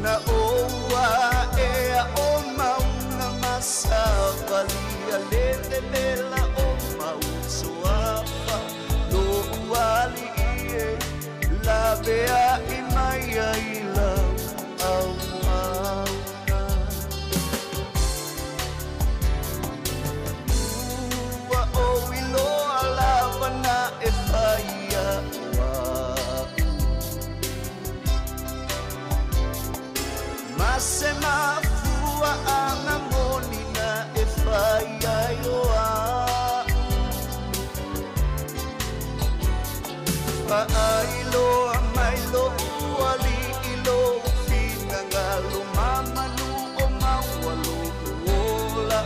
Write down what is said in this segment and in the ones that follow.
Na oua ea o mauna masavalia le vevela o mausoafa lo uali ie lavea i mai ai lau au auna. Ua ou iloa lava na e whaia uau Ma se mafua anga moni na e whai ai o au. Faailoa mai lo uali i lo finagalo mamanu o maua lo uola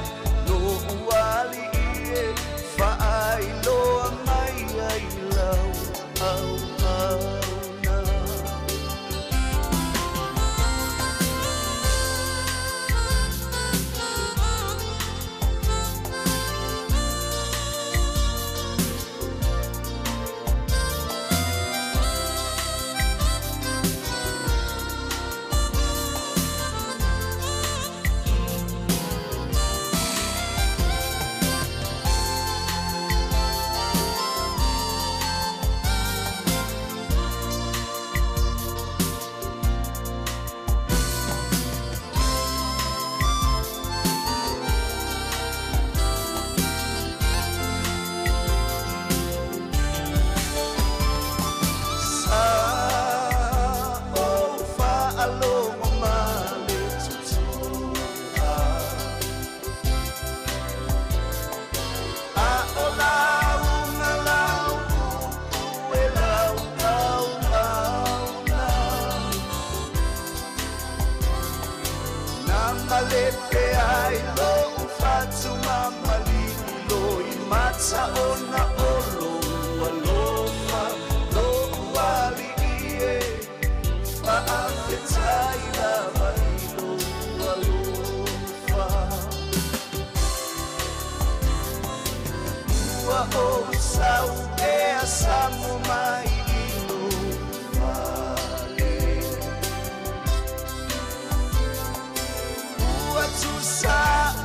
lo uali ie faailoa mai ai lau au auna. Sa o whaalogo ma le tutua A o lau nga lau upu e lau au auna. Na malepe ai lo ufatu mamali lo i mata ona o lo alofa lo uali ie faafetai lava i lo alofa. Ua ou sau ea samu mai i lo fale. Ua tusa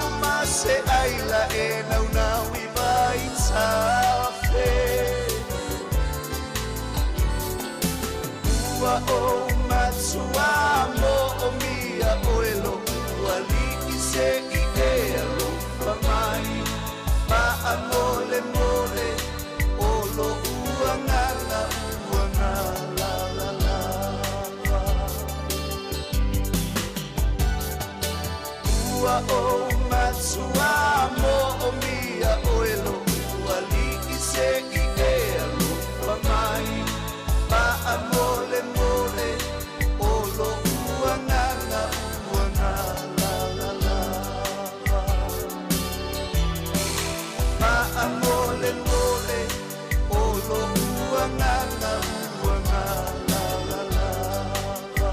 uma se aila e naunau i vai tafe. Ua ou matua mo o mia oe lo uali i se i e alofa mai. Maa mole mole o lo uangala uangala la la la. Ua o matua mo o mia oe lo uali i se i e alofa mai. Maa mole mole o lo uangala uangala la la la. Maa mole mole o lo uangala uangala la la la.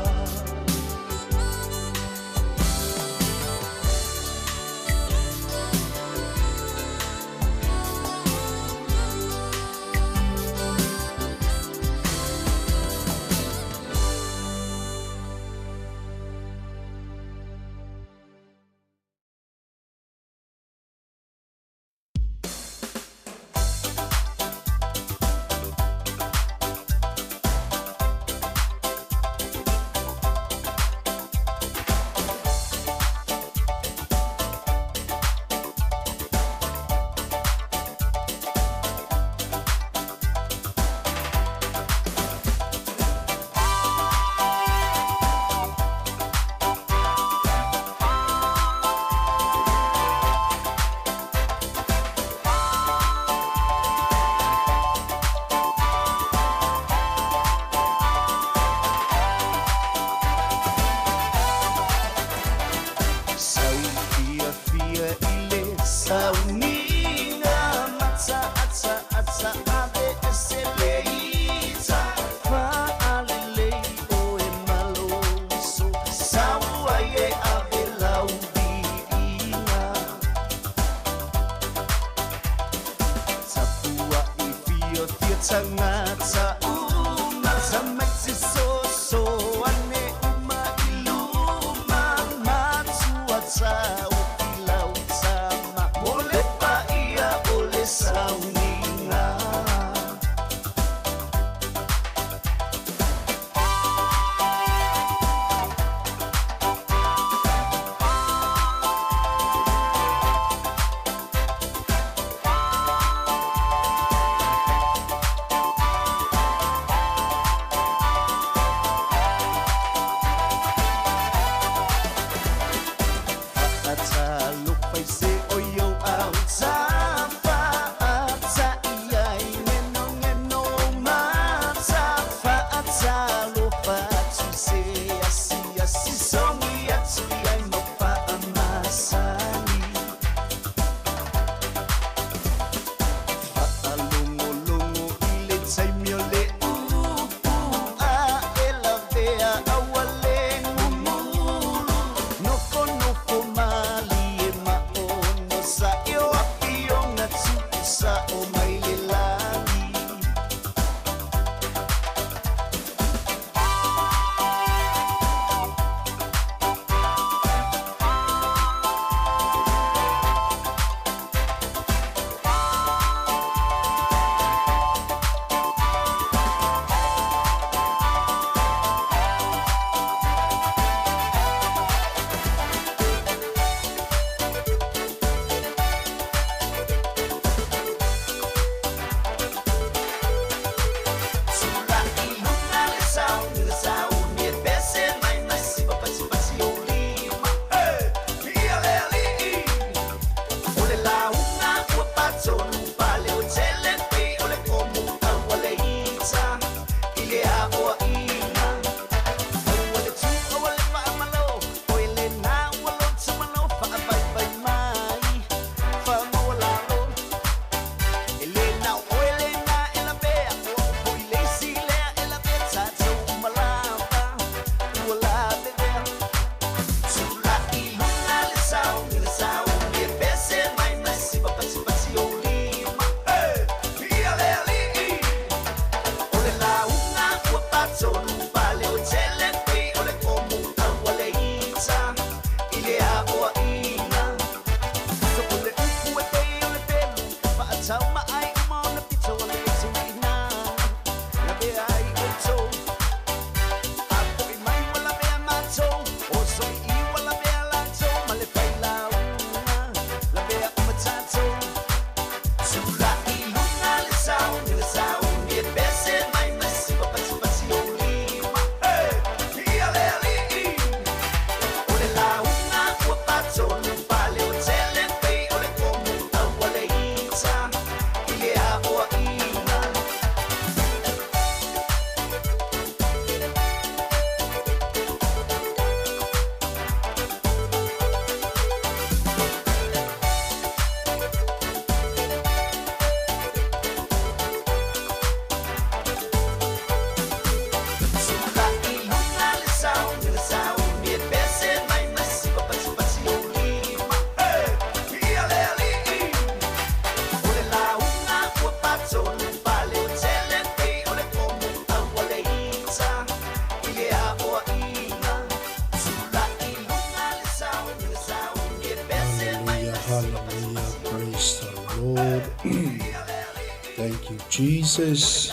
Thank you Jesus.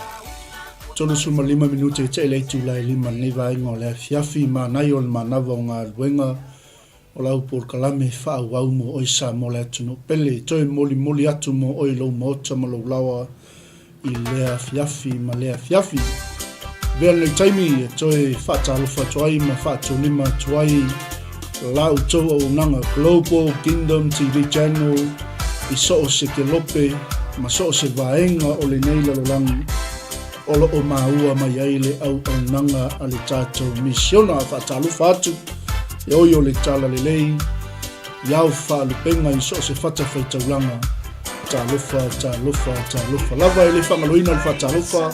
35 minute e te le itula e lima lenei vaega o le afiafi, manaia o le manava o galuega o lau polokalame faaauau mo oe Samoa le atunuu pele. Toe molimoli atu mo oe i lou maota ma lou laoa i lea afiafi ma lea afiafi. Avea lenei taimi e toe faatalofa atu ai ma faatulima atu ai la outou auaunaga Global Kingdom TV Channel i so o se kelope ma so o se vaega o lenei lalolagi o lo o maua mai ai le auaunaga a le tatou misiona. Faatalofa atu e oi o le talalelei i ao faalupega i so o se fatafaitaulaga. Talofa, talofa, talofa lava e le faagaloina le faatalofa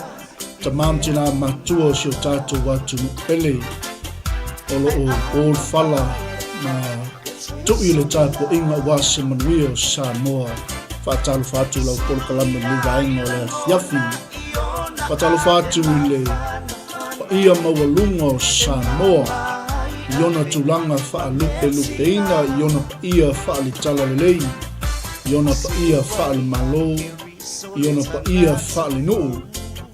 tamā ma tinā matua o si o tatou atunuu pele o lo o po le fala ma tui le tapuaiga aua se manuia o Samoa. Faatalofa atu lau polokalame i lenei vaega o le afiafi. Faatalofa atu i le paia maualuga o Samoa i ona tulaga faalupelupeina, i ona paia faaletalalelei, i ona paia faalemalo, i ona paia faalenuu,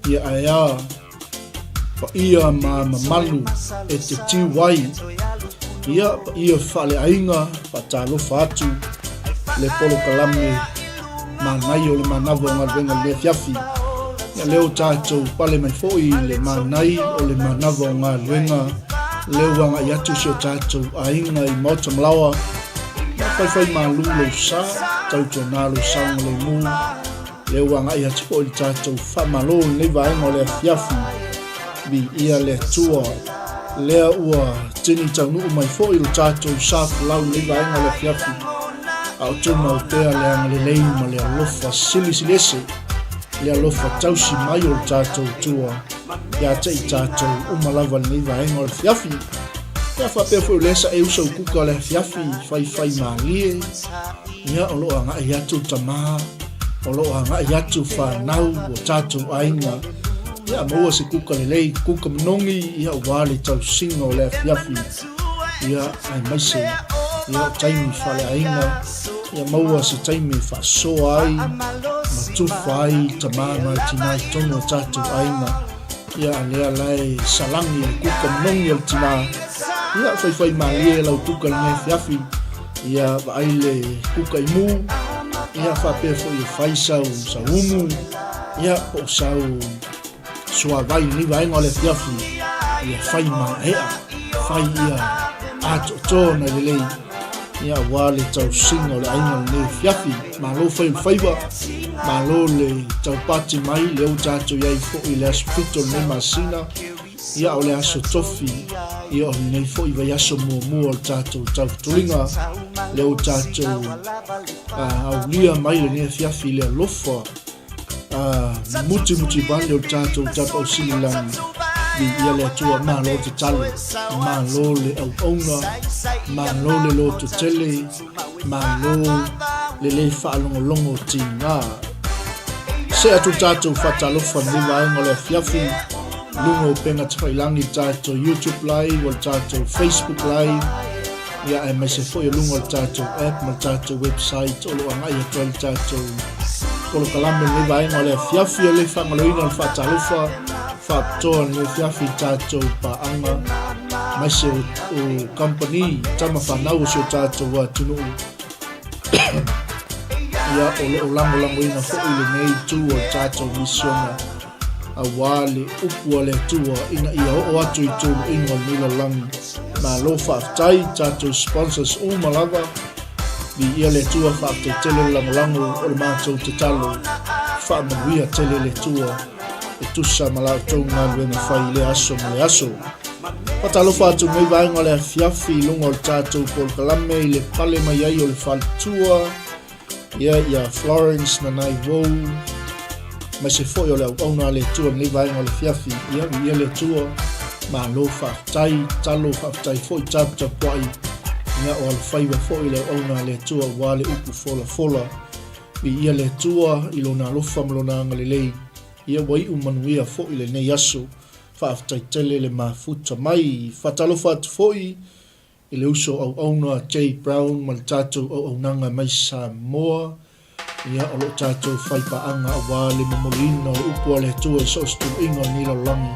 ia ae a paia ma mamalu e te tiu ai, ia paia faaleaiga, faatalofa atu le polokalame manai o le manava o galuega i lenei afiafi. Ia lea ua tatou pale mai foi i le manai o le manava o galuega, lea ua agai atu si o tatou aiga i Maota Malaoa, ia faifai malu lou sa, tautuana lou saogalemu, lea ua agai atu foi le tatou faamalo i lenei vaega o le afiafi, viia le Atua, lea ua tini taunuu mai foi lo tatou sa folau i lenei vaega o le afiafi, a o tumau pea le agalelei ma le alofa silisili ese, le alofa tausi mai o le tatou Atua ia te i tatou uma lava i lenei vaega o le afiafi. Ia faapea foi o lea sa e usa u kuka o le afiafi faifai malie, ia o lo o agai atu tamā, o lo o agai atu fanau o tatou aiga, ia maua se kuka lelei, kuka manogi, ia aua le tausiga o le afiafi, ia aemaise ia o taimi faaleaiga, ia maua se taimi e faasoa ai ma tufa ai tamā ma tinā i totonu o tatou aiga, ia a lea la e salagi le kuka manogi a le tinā, ia faifai malie lau kuka i lenei afiafi, ia vaai le kuka imu, ia faapea foi e fai sau umu, ia po o sau suavai i lenei vaega o le afiafi, ia fai maeaea, fai ia atoatoa ona lelei, ia aua le tausiga o le aiga i lenei afiafi. Malo fai o le faiva, malo le taupati mai, lea ua tatou i ai foi i le aso 7 o lenei masina, ia o le aso tofi, ia o lenei foi vaiaso muamua o le tatou tautuliga, lea ua tatou aulia mai lenei afiafi i le alofa mutimuti vale o le tatou Tapausili lagi, viia le Atua, malo tatalo, malo le auauna, malo le lototele, malo le le faalogologo tiga. Se atu tatou faatalofa lenei vaega o le afiafi, luga o upega tafailangi, le tatou YouTube live, o le tatou Facebook live, ia aemaise foi o luga o le tatou app ma le tatou website o lo o agai atu ai le tatou polokalame lenei vaega o le afiafi. E le faagaloina le faatalofa faapitoa lenei afiafi i tatou paaga aemaise o kamupani tama fanau o si o tatou atunuu, ia o lo o lagolagoina foi lenei itu o le tatou misiona aua le upu a le Atua ina ia oo atu i tuluiga o lenei lalolagi. Malo faafetai tatou sponsors uma lava. Viia le Atua, faafetai tele le lagolago o le matou tatalo. Faamanuia tele le Atua e tusa ma la outou galuega fai i lea aso ma le aso. Faatalofa atu lenei vaega o le afiafi i luga o le tatou polokalame i le pale mai ai o le faletua ia ia Florence Nanai Wou, aemaise foi o le auauna a le Atua i lenei vaega o le afiafi. Ia, viia le Atua, malo faafetai, tatalo faafetai foi taputapuai, ia o alofaiva foi le auauna a le Atua aua le upu folafola. Viia le Atua i lona alofa ma lona agalelei, ia ua iu manuia foi lenei aso. Faafetai tele le mafuta mai. Faatalofa atu foi i le uso auauna Jay Brown ma le tatou auaunaga mai Samoa. Ia, o lo o tatou faipaaga aua le momoliina o le upu a le Atua i so o se tuluiga o lenei lalolagi.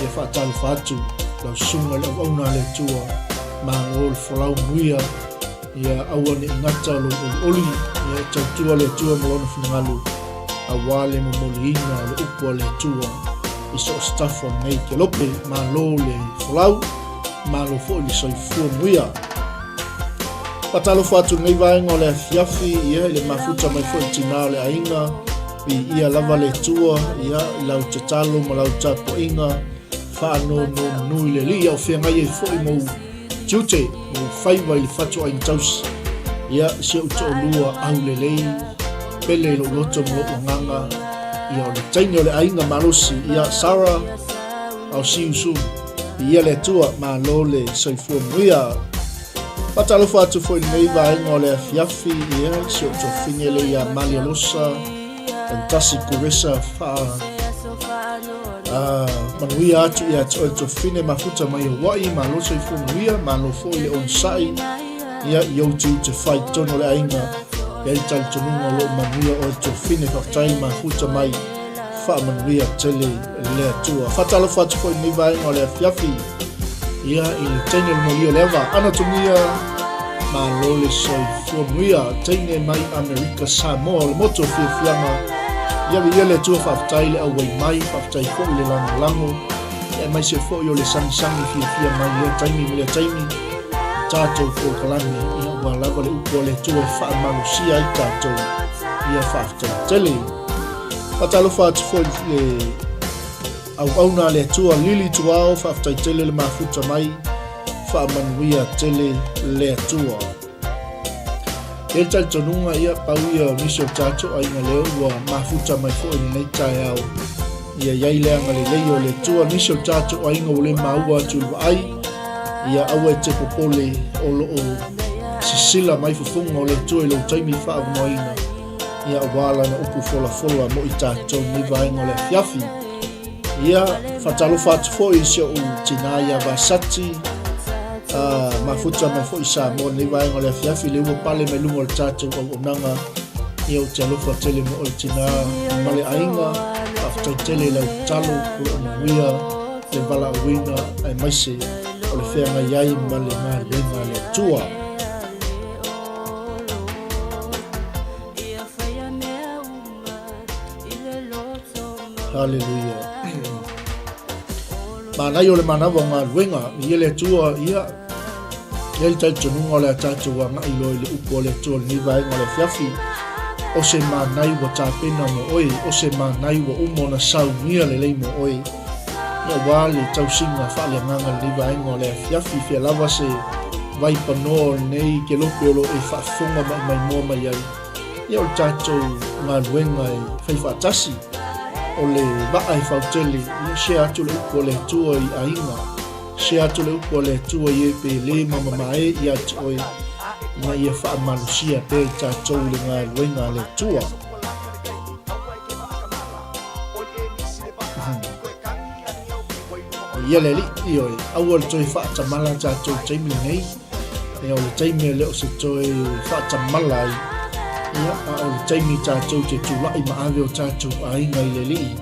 Ia faatalofa atu lau susuga i le auauna a le Atua, malo le folau muia, ia aua ne i gata lou olioli, ia e tautua le Atua ma lona finagalo aua le momoliina o le upu a le Atua i so o se tafa o lenei kelope. Malo le folau, malo foi le soifua muia. Faatalofa atu lenei vaega o le afiafi, ia, i le mafuta mai foi i tinā o le aiga, viia lava le Atua, ia, i lau tatalo ma lau tapuaiga, faanonomanu i le Alii, a o feagai ai foi ma ou tiute, ma ou faiva i le fatuaiga tausi. Ia, si ou toalua aulelei, pele i lou loto ma lou agaga, ia, o le teine o le aiga malosi, ia, Sarah, I'll see you soon. Viia le Atua, malo le soifua manuia. Faatalofa atu foi i lenei vaega o le afiafi, ia, si ou tuafafine lea ia Malia Losa, Tasi Kuresa faa manuia atu ia te oe tuafafine mafuta mai Hawaii, malo soifua manuia, malo foi le onosai, ia, i ou tiute fai i totonu o le aiga, e i ai le talitonuga o lo o manuia oe tuafafine, faafetai le mafuta mai. Faamanuia tele le Atua. Faatalofa atu foi i lenei vaega o le afiafi. Ia, i le teine o le moli o le ava. Anatomia, malo le soifua manuia. Teine mai Amerika Samoa o le motu o fiafiaga. Ia, viia le Atua, faafetai le auai mai, faafetai foi le lagolago. Ia, aemaise foi o le sagisagi fiafia mai lea taimi ma lea taimi. Tatou polokalame, ia, ua lava le upu a le Atua e faamalosia ai tatou. Ia, faafetai tele. Faatalofa atu foi i le auauna a le Atua Lili Tuao, faafetai tele le mafuta mai, faamanuia tele le Atua. E le talitonuga ia pau ia o nisi o tatou aiga lea ua mafuta mai foi i lenei taeao. Ia i ai le agalelei o le Atua, nisi o tatou aiga ua le maua atu i le vaai, ia aua e te popole o lo o sisila mai fofoga o le Atua i lou taimi faaavanoaina. Ia aua lana upu folafola mo i tatou nei vaega o le afiafi. Ia, faatalofa atu foi i si ou tinā ia Vasati, mafuta mai foi i Samoa nei vaega o le afiafi, le ua pale mai luga o le tatou auaunaga. Ia, ou te alofa tele mo oe tinā ma le aiga, faafetai tele i lau tatalo, o lo o manuia le valaauina aemaise o le feagai ai ma le galuega a le Atua. Haleluia. Manaia o le manawa o galuega, i le Atua, ia, ia le talitonuga o le a tatou agai loa i le upu a le Atua i lenei vaega o le afiafi. O se manai ua tapena mo oe, o se manai ua uma ona saunia lelei mo oe. Ia aua le tausiga faaleagaga i lenei vaega o le afiafi, fia lava se vaipanoa o lenei kelope o lo o e faafofoga ma e maimoa mai ai. Ia o le tatou galuega e fai faatasi, o le vaa e fautele, ia share atu le upu a le Atua i aiga, share atu le upu a le Atua i e pele ma mamae ia te oe, ina ia faamalosia pea i tatou i le galuega a le Atua. Ia le Alii, ioe, aua le toe faatamala tatou i taimi lenei. Ia, o le taimi e le o se toe faatamala ai. Ia, a o le taimi tatou te tulai ma ave o tatou aiga i le Alii,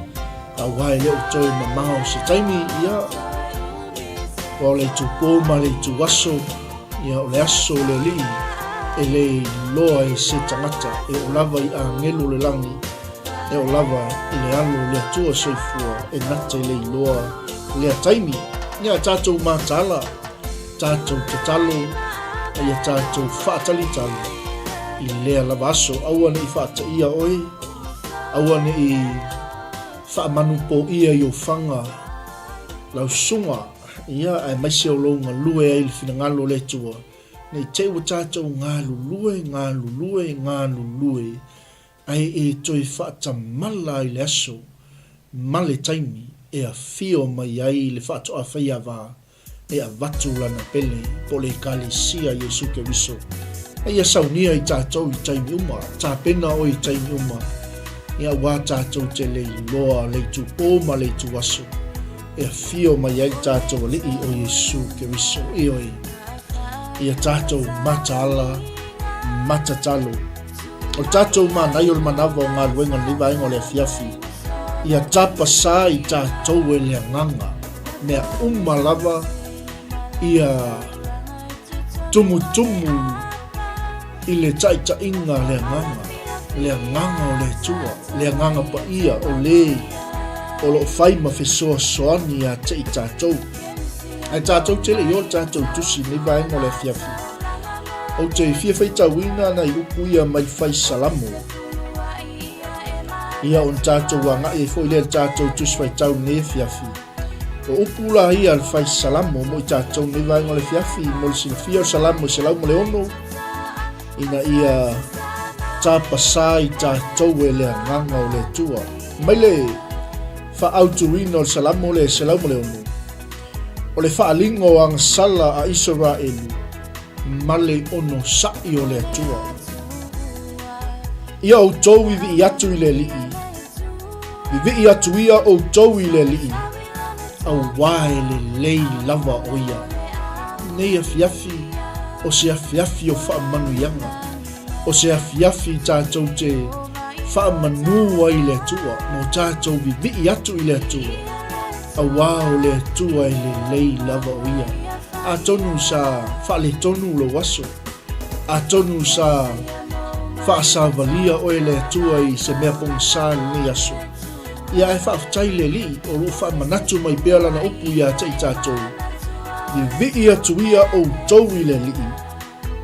aua e le o toe mamao se taimi, ia, aua o le itupo ma le ituaso, ia, o le aso o le Alii, e le iloa e se tagata, e oo lava i agelu o le lagi, E oo lava i le alo o le Atua soifua e nate le iloa lea taimi. Ia tatou mataala, tatou tatalo, ma ia tatou faatalitali i lea lava aso. Aua ne i faataia oe, aua ne i faamanupoia i ou faga lau susuga, ia, aemaise o lou galue ai i le finagalo o le Atua, ne i te i ua tatou galulue, galulue, galulue, Ae e toe faatamala ai le aso ma le taimi e afio mai ai le faatoa faiava e avatu lana pele po o le Ekalesia Iesu Keriso. A ia saunia i tatou i taimi uma, tapena oe i taimi uma, ia aua tatou te le iloa le itupō ma le ituaso e afio mai ai le tatou Alii o Iesu Keriso. Ioe, ia tatou mataala, matatalo. O le tatou manaia o le manava o galuega i lenei vaega o le afiafi, ia tapasā i tatou e le agaga, mea uma lava ia tumutumu i le taitaiga a le Agaga, le Agaga o le Atua, le Agaga Paia o le o lo o fai ma fesoasoani ia te i tatou. Ae tatou te le i o le tatou tusi i lenei vaega o le afiafi. Ou te fia faitauina nai upu ia mai fai Salamo. Ia ona tatou agai ai foi lea i le tatou tusi faitau i lenei afiafi. O upu la ia a le fai Salamo mo i tatou nei vaega o le afiafi, mo le silafia o le Salamo e 106, ina ia tapasā i tatou e le agaga o le Atua. Mai le faaautuina o le Salamo lea e 106, o le faaaliga o agasala a Isaraelu ma le onosai o le Atua. Ia outou vivii atu i le Alii, Vivii atu ia outou i le Alii, auā e lelei lava o ia. Nei afiafi, o se afiafi o faamanuiaga, o se afiafi tatou te faamanū ai i le Atua, mo tatou vivii atu i le Atua, auā o le Atua e lelei lava o ia. Atonu sa faaletonu lou aso, Atonu sa faasavalia oe e le Atua i se mea pogisa i lenei aso. Ia ae faafetai i le Alii o lo o faamanatu mai pea Lana upu ia te i tatou, Vivii atu ia outou i le Alii,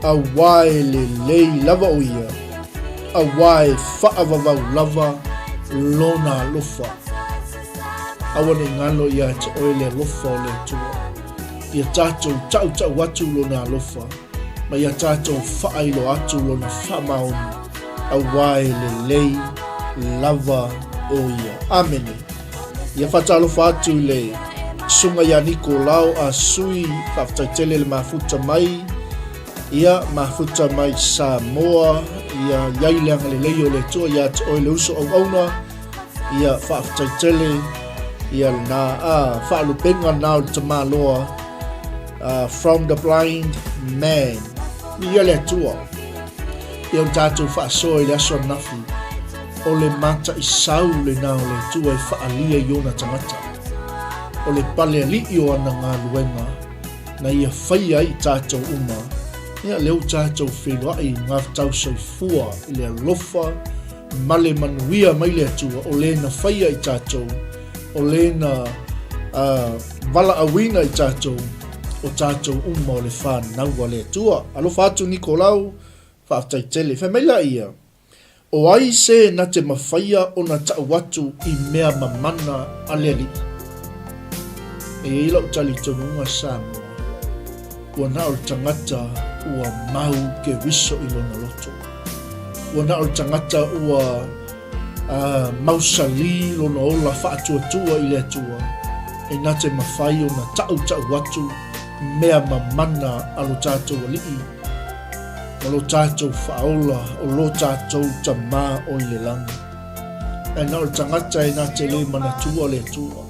auā e lelei lava o Ia, auā e faavavau lava Lona alofa. Aua ne i galo ia te oe le alofa o le Atua. Ia tatou tautau atu Lona alofa. ma ia tatou faailoa atu lona faamaoni, auā e lelei lava o ia. Amene. Ia faatalofa atu i le Susuga ia Nikolao a Sui, faafetai tele le mafuta mai, ia mafuta mai Samoa, ia iai le agalelei o le Atua ia te oe le uso auauna, ia faafetai tele, ia lena a faalupega na o le tamaloa, From the Blind Man. Viia le Atua. Ia o tatou faasoa i le aso ananafi, o le mataisau lena o le Atua e faaalia i ona tagata. O le pale alii o ana galuega na ia faia ai i tatou uma. Ia lea ua tatou feiloai i ngā tau soifua i le alofa ma le manuia mai le Atua o le na faia i tatou, o le na valaauina i tatou, o tatou uma o le fanau a le Atua. Alofa atu Nikolau, faafetai tele. Fai mai laia, O ai se na te mafaia ona tau atu i mea mamana a le Alii? E i ai lau talitonuga Samoa, ua na o le tagata ua mau Keriso i lona loto. Ua na o le tagata ua A mausali lona ola faatuatua i le Atua, e na te mafai ona tautau atu mea mamana a lo tatou Alii ma lo tatou Faaola o lo tatou Tama o i le lagi. Ae na o le tagata e na te le manatua le Atua.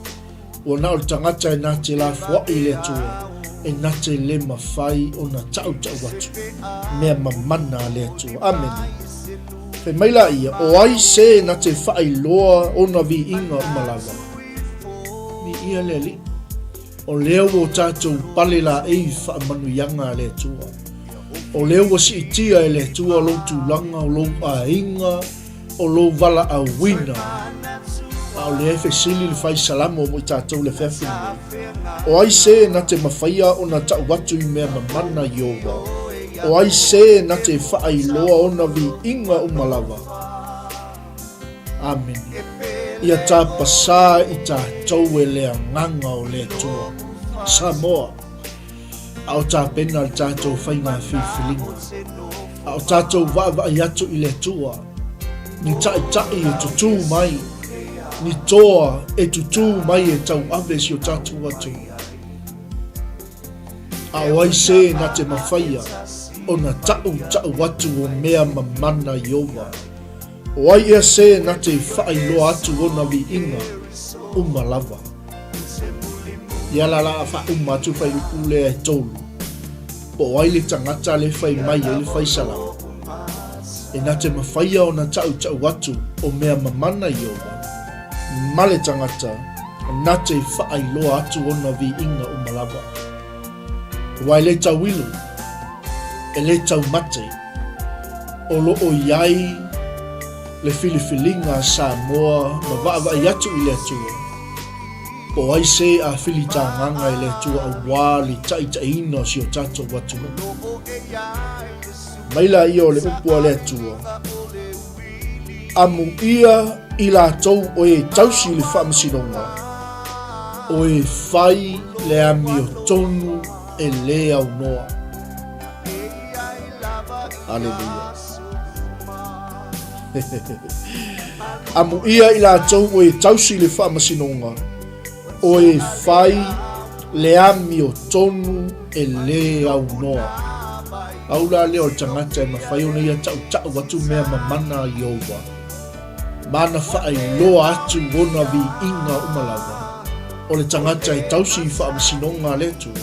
Ua na o le tagata e na te lafoai i le Atua, e na te le mafai ona tautau atu mea mamana a le Atua. Amene. Fai mai laia, O ai se na te faailoa ona viiga uma lava? Viia le Alii. O lea ua o tatou pale laei i faamanuiaga a le Atua. O lea ua siitia e le Atua lou tulaga, o lou aiga, o lou valaauina. A o lea e fesili le fai salamo mo i tatou le afiafi lenei. O ai se na te mafaia ona tau atu i mea mamana Ieova? O ai se na te faailoa ona viiga uma lava? Amene. Ia tapasā i tatou e le agaga o le Atua. Samoa. A o tapena le tatou faiga filifiliga, a o tatou vaavaai atu i le Atua, ni taitai e tutū mai, ni toa e tutū mai e tauave si o tatou atunuu. A o ai se na te mafaia ona taʻutaʻu atu o mea mamana Ieova? O ai ea se na te faailoa atu ona viiga uma lava? Ia la la a faauma atu le fuaiupu lea e tolu, po o ai le tagata le fai mai ai le fai salamo. E na te mafaia ona taʻutaʻu atu o mea mamana Ieova, ma le tagata na te faailoa atu ona viiga uma lava. Aua e le tauilo, e le taumate, o lo o i ai le filifiliga a Samoa ma vaavaai atu i le Atua. Po o ai se a filitagaga e le Atua auā le taitaiina o si o tatou atunuu. Mai laia o le upu a le Atua, Amuia i latou o e tausi i le faamasinoga, o e fai le amiotonu e lē aunoa. Aleluia. Amuia i latou o e tausi i le faamasinoga, o e fai le amiotonu e lē aunoa. Pau la lea o le tagata e mafai ona ia taʻutaʻu atu mea mamana a Ieova, ma ana faailoa atu ona viiga uma lava, o le tagata e tausi i faamasinoga a le Atua,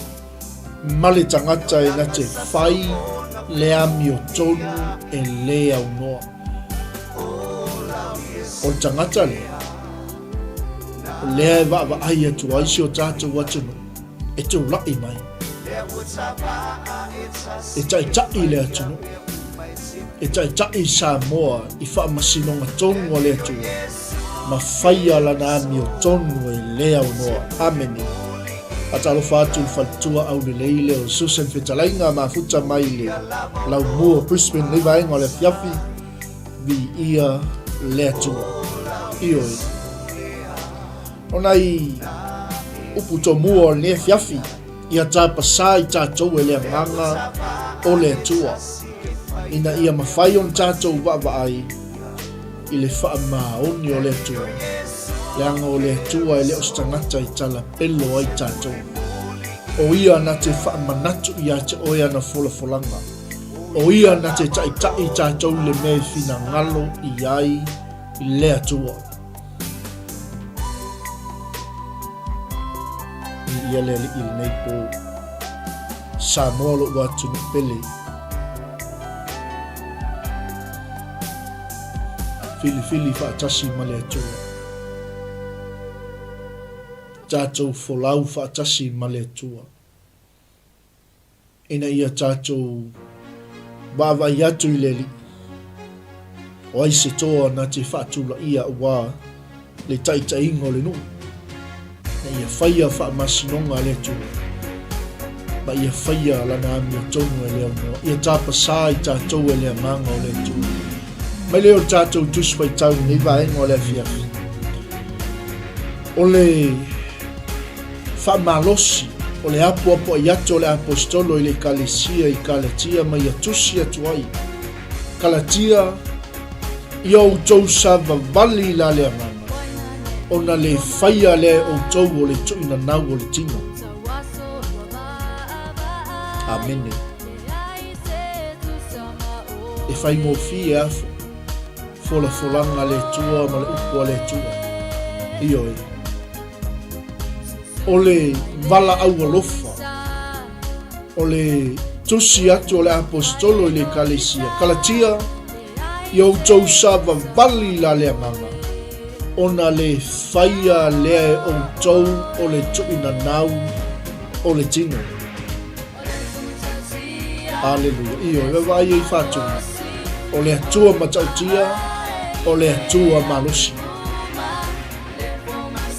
ma le tagata e na te fai le amiotonu e lē aunoa. O le tagata lea, o lea e vaavaai atu ai si o tatou atunuu e tulaʻi mai, e taitaʻi le atunuu, e taitaʻi Samoa i faamasinoga tonu a le Atua, ma faia lana amiotonu e le aunoa. Amene. Faatalofa atu i le faletua aulelei lea o Susan Fetalaiga mafuta mai le laumua o Brisbane nei vaega o le afiafi. Viia le Atua. Ioe. O nai upu tomua o lenei afiafi, ia tapasā i tatou e le Agaga o le Atua, ina ia mafai ona tatou vaavaai i le faamaoni o le Atua, leaga o le Atua e le o se tagata e talapelo ai tatou. O Ia na te faamanatu ia te oe ana folafolaga. O Ia na te taitaʻi tatou i le mea e finagalo i ai le Atua. Viia le Alii i lenei po. Samoa loʻu atunuu pele. Filifili faatasi ma le Atua. Tatou folau faatasi ma le Atua. Ina ia tatou vaavaai atu i le Alii, o ai se toa na te faatulaia aua le taitaiga o le nuu, ina ia faia faamasinoga a le Atua, ma ia faia lana amiotonu e le aunoa, ia tapasā i tatou e le Agaga o le Atua. Mai lea o le tatou Tusi Faitau i lenei vaega o le afiafi, o le Faamalosi, o le apoapoai atu o le Aposetolo i le Ekalesia i Kalatia ma ia tusi atu ai, Kalatia, ia outou savavali i la le agaga, ona le faia lea e outou o le tuuinanau o le tino. Amene. E faigofie a folafolaga a le Atua ma le upu a le Atua. Ioe. O le valaau alofa, o le tusi atu o le Aposetolo i le Ekalesia, Kalatia, ia outou savavali la le agaga, ona le faia lea e outou o le tuuinanau o le tino. Aleluia. Ioe, vaavaai ai faatuga. O le Atua matautia, o le Atua malosi.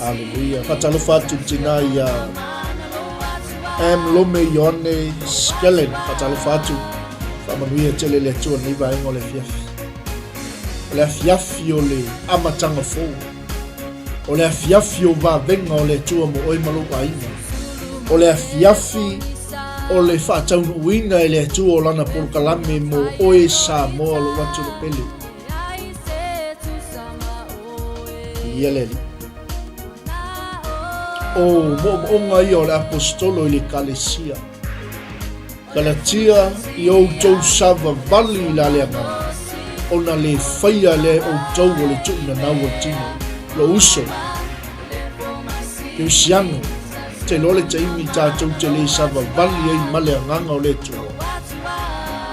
Aleluia. Faatalofa atu i tina ia M. Lome Ioane Skellen. Faatalofa atu. Faamanuia tele le Atua nei vaega o le afiafi. O le afiafi o le amataga fou. O le afiafi o vavega o le Atua mo oe ma lou aiga. O le afiafi o le faataunuuina e le Atua o lana polokalame mo oe Samoa lou atunuu pele. Ia le Alii. O moomooga ia o le Aposetolo i le Ekalesia. Galatia i outou savavali i la le agaga, ona le faia lea e outou o le tuunanau o le tino, lou uso, Kerisiano, te iloa le taimi tatou te le savavali ai ma le agaga o le Atua.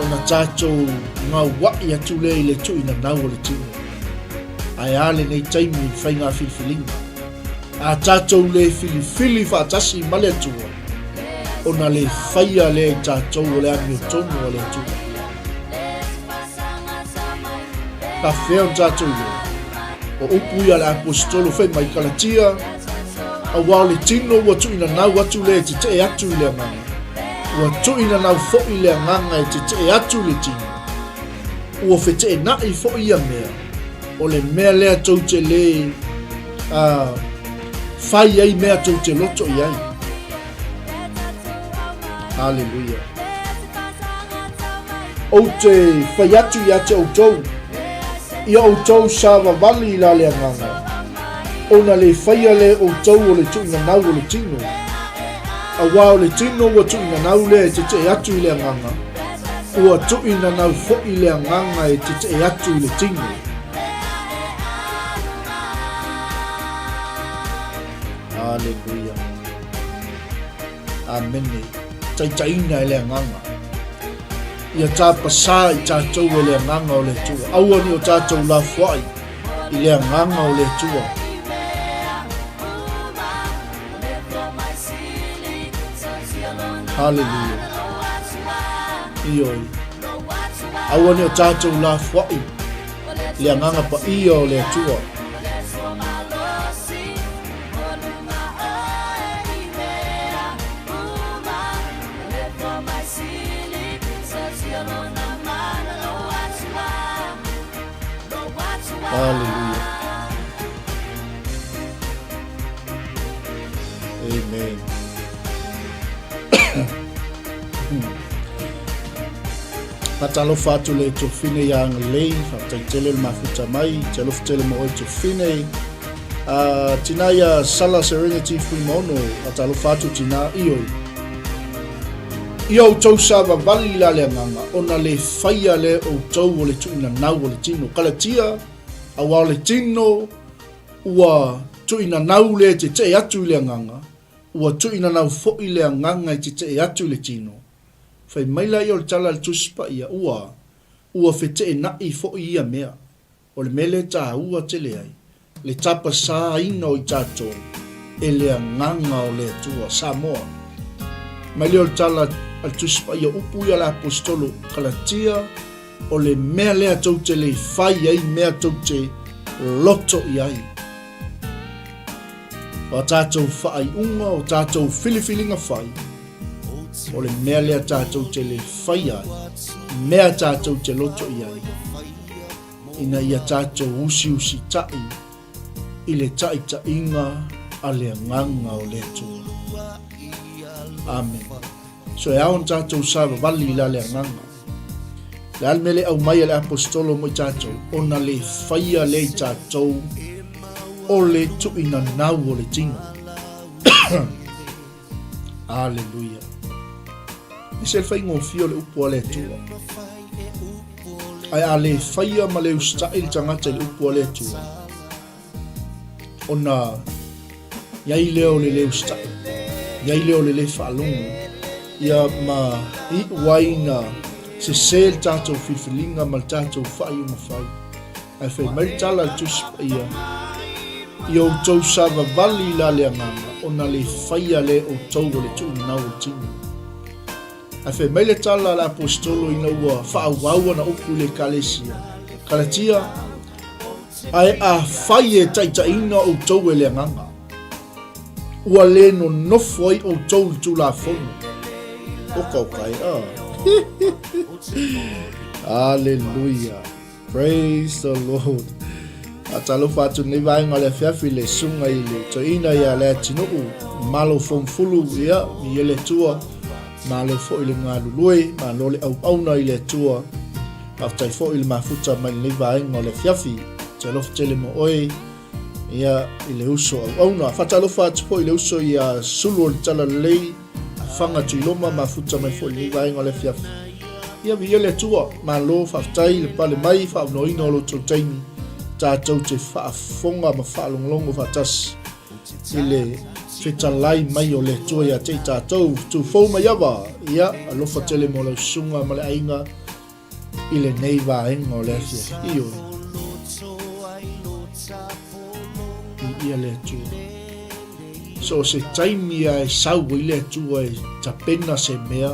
Ona tatou gaua'i atu lea i le tuuinanau o le tino. Ae a lenei taimi i le faiga filifiliga? A tatou le filifili faatasi ma le Atua, ona le faia lea i tatou o le amiotonu a le Atua. Faafefea ona tatou iloa? O upu ia a le Aposetolo fai mai, Kalatia, Auā o le tino ua tuuinanau atu lea e tetee atu i le agaga, ua tuuinanau foi le agaga e tetee atu i le tino. Ua feteenai foi ia mea, o le mea lea tou te le fai ai mea tou te loto i ai. Haleluia. Ou te fai atu ia te outou, ia outou savavali i la le agaga, ona le faia lea outou o le tuuinanau o le tino. Auā o le tino ua tuuinanau lea e tetee atu i le agaga, ua tuuinanau foi le agaga e tetee atu i le tino. Aleluia. Amene. Taitaiina e le Agaga. Ia tapasā i tatou e le Agaga o le Atua. Aua ne i o tatou lafoai i le Agaga o le Atua. Haleluia. Ioe. Aua ne i o tatou lafoai i le Agaga Paia o le Atua. Hallelujah. Amen. Faatalofa atu le Tofine ia Agalelei, faafetai tele le mafuta mai, te alofa tele mo oe Tofine. Tina ia Sala Serenity Fuimaono, faatalofa atu tina ioi. Ia outou savavali la le agaga, ona le faia lea outou o le tuuinanau o le tino. Kalatia, auā o le tino ua tuuinanau lea e tetee atu i le agaga, ua tuuinanau foi le agaga e tetee atu i le tino. Fai mai laia o le tala a le Tusi Paia, ua, ua feteenai foi ia mea. O le mea lea e taua tele ai, le tapasāina o i tatou e le Agaga o le Atua. Samoa. Mai lea o le tala a le Tusi Paia, upu ia a le Aposetolo, Kalatia, o le mea lea tou te le fai ai mea tou te loto i ai. O a tatou faaiuga, o tatou filifiliga fai, O le mea lea tatou te le faia ai, mea tatou te loto i ai, ina ia tatou usiusitai i le taitaiga a le Agaga o le Atua. Amene. So e ao ona tatou savavali i la le Agaga. Le a le mea le aumai a le Aposetolo mo i tatou, ona le faia lea i tatou o le tuuinanau o le tino. Aleluia. E se le faigofie o le upu a le Atua. Ae a le faia ma le usitai le tagata i le upu a le Atua, ona i ai lea o le le usitai, i ai lea o le le faalogo, ia ma iu ai ina sese le tatou filifiliga ma le tatou faaiuga fai. Ae fai mai le tala a le Tusi Paia, Ia outou savavali la le agaga, ona le faia lea outou o le tuuinanau o le tino. Ae fai mai le tala a le Aposetolo ina ua faaauau ana upu i le Ekalesia, Kalatia, Ae afai e taitaiina outou e le agaga, ua le nonofo ai outou i le Tulafono. Oka oka e, ah. Aleluia. Praise the Lord. Faatalofa atu lenei vaega o le afiafi i le susuga i le toeaina ia Leatinuu Malo Fomufulu, ia, i le Atua, malo foi le galulue, malo le auauna i le Atua. Faafetai foi i le mafuta mai lenei vaega o le afiafi. Te alofa tele mo oe, ia, i le uso auauna. Faatalofa atu foi i le uso ia Sulu o le Talalelei, Fanga Tuiloma, mafuta mai foi i lenei vaega o le afiafi. Ia viia le Atua, malo faafetai le pale mai, faaavanoaina o lo outou taimi, tatou te faafofoga ma faalogologo faatasi i le fetalai mai o le Atua ia te i tatou. Tufou mai ava, ia alofa tele mo lau susuga ma le aiga. i lenei vaega o le afiafi. Ioe. Viia le Atua. So o se taimi a e sau ai le Atua e tapena se mea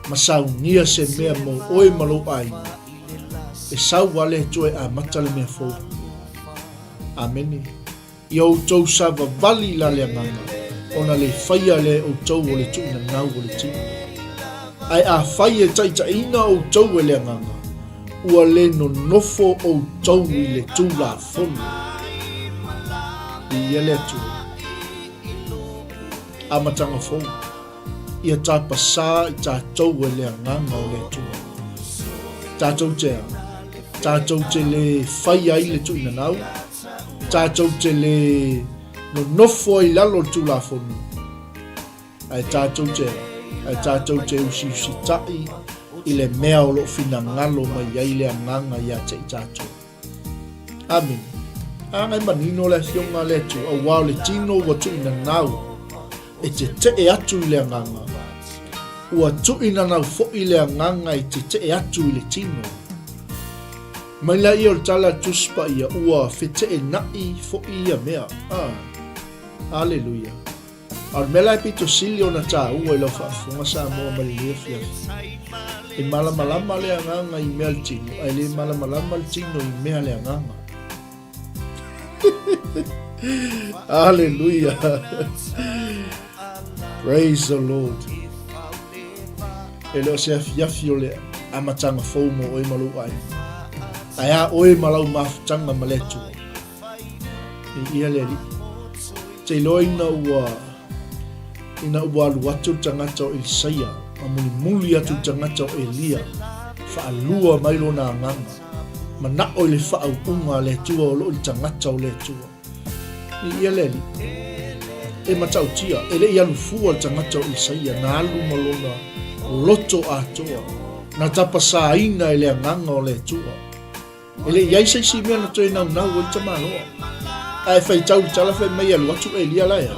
ma saunia se mea mo oe ma lou aiga, e sau lava le Atua e amata le mea fou. Amene. Ia outou savavali la le agaga, ona le faia lea e outou o le tuunanau o le tino. Ae afai e taitaiina outou e le agaga, ua le nonofo outou i le Tulafono. Viia le Atua. Amataga fou. Ia tapasā i tatou e le Agaga o le Atua. Tatou te a? Tatou te le fai ai le tuuinanau? Tatou te le nonofo ai i lalo o le Tulafono? Ae tatou te a? Ae tatou te usiusitaʻi i le mea o lo o finagalo mai ai le Agaga ia te i tatou. Amene. A e manino le Afioga a le Atua, aua o le tino ua tuuinanau e tetee atu i le agaga, ua tuuinanau foi le agaga e tetee atu i le tino. Mai laia o le tala a le Tusi Paia, ua feteenai foi ia mea. Ah, aleluia. A o le mea la e pito sili ona taua i lau faafofoga Samoa mai lenei afiafi, e malamalama le agaga i mea le tino, ae le malamalama le tino i mea le agaga. Hallelujah. Praise the Lord. E le o se afiafi o le amataga fou mo oe ma lou aiga. Ae a oe ma lau mafutaga ma le Atua. Viia le Alii. Te iloa ina ua ina ua alu atu le tagata o Elisaia ma mulimuli atu le tagata o Elia, faalua mai lona agaga, manao i le faauuga a le Atua o lo o i le tagata o le Atua. Viia le Alii. E matautia, e le i alu fua le tagata o Elisaia, na alu ma lona loto atoa, na tapasaina e le agaga o le Atua. E le i ai se isi mea na toe naunau ai le tamaloa. Ae faitau le tala fai mai e alu atu Elia la e a?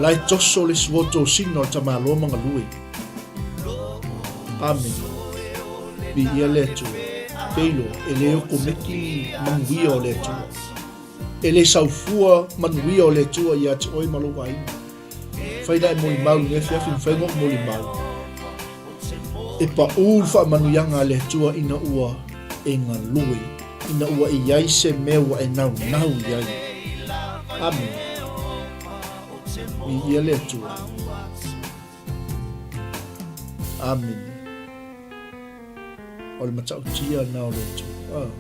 La e toso le suo tosina o le tamaloa ma galue. Amene. Viia le Atua. Peiloa, e le okomeki manuia o le Atua. E le saufua manuia o le Atua ia te oe ma lou aiga. Fai na e molimau i lenei afiafi, mafai ona ou molimau. E paʻū le faamanuiaga a le Atua ina ua e galue, ina ua i ai se mea ua e naunau i ai. Amene. Viia le Atua. Amene. O le matautia na o le Atua. Ah.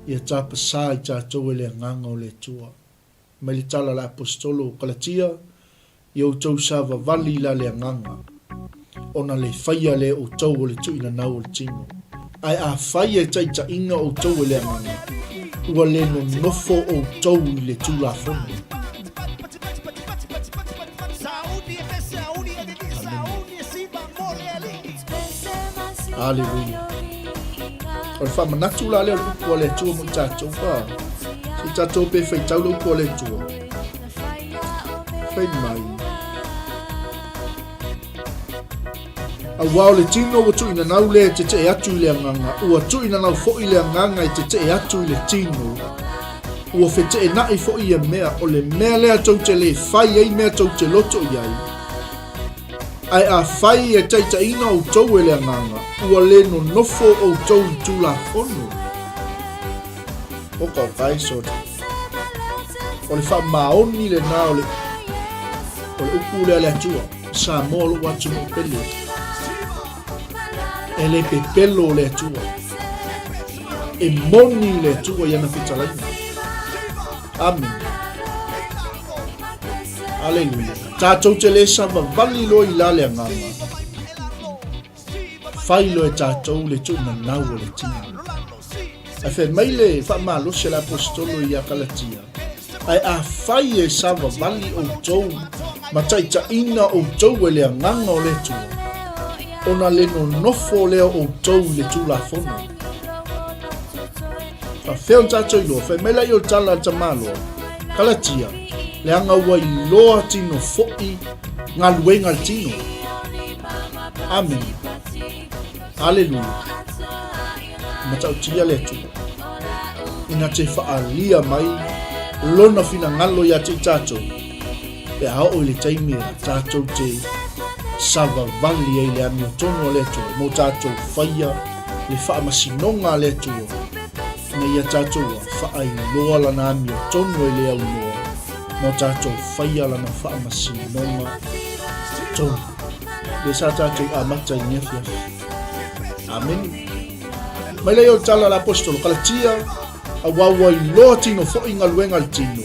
Ia tapasā i tatou e le agaga o le Atua. Mai le tala a le Aposetolo o Kalatia, I outou savavali la le agaga, ona le faia lea outou o le tuuinanau o le tino. Ae afai e taitaiina outou e le agaga, ua le nonofo outou i le Tulafono. Amene. Aleluia. O le faamanatu la lea o le upu a le Atua mo i tatou. Ah, se i tatou pe faitau le upu a le Atua. Fai mai. Aua o le tino ua tuuinanau lea e tetee atu i le agaga, ua tuuinanau foi le agaga e tetee atu i le tino. Ua feteenai foi ia mea, o le mea lea tou te le fai ai mea tou te loto i ai. Ae afai e taitaiina outou e le Agaga, ua le nonofo outou i Tulafono. Oka oka ai sorry. O le faamaoni lena o le o le upu lea a le Atua. Samoa lou atunuu pele. E le pepelo le Atua. E moni le Atua i ana fetalaiga. Amene. Aleluia. Tatou te le savavali loa i la le agaga. Fai loa e tatou le tuumanau o le tino. Ae fai mai le faamalosi a le Aposetolo ia Kalatia, Ae afai e savavali outou ma taitaiina outou e le agaga o le Atua, ona le nonofo lea outou i le Tulafono. Faafefea ona tatou iloa? Fai mai laia o le tala a le tamaloa, Kalatia, leaga ua iloa tino foi galuega a le tino. Amene. Aleluia. Matautia le Atua ina te faaalia mai lona finagalo ia te i tatou pe a oo i le taimi e tatou te savavali ai i le amiotonu a le Atua mo tatou faia le faamasinoga a le Atua ina ia tatou faailoa lana amiotonu ai le aunoa mo tatou faia lana faamasinoga tonu. Lea sa tatou amata i lenei afiafi. Amene. Mai lea o le tala a le Aposetolo, Kalatia, auā ua iloa tino foi galuega a le tino.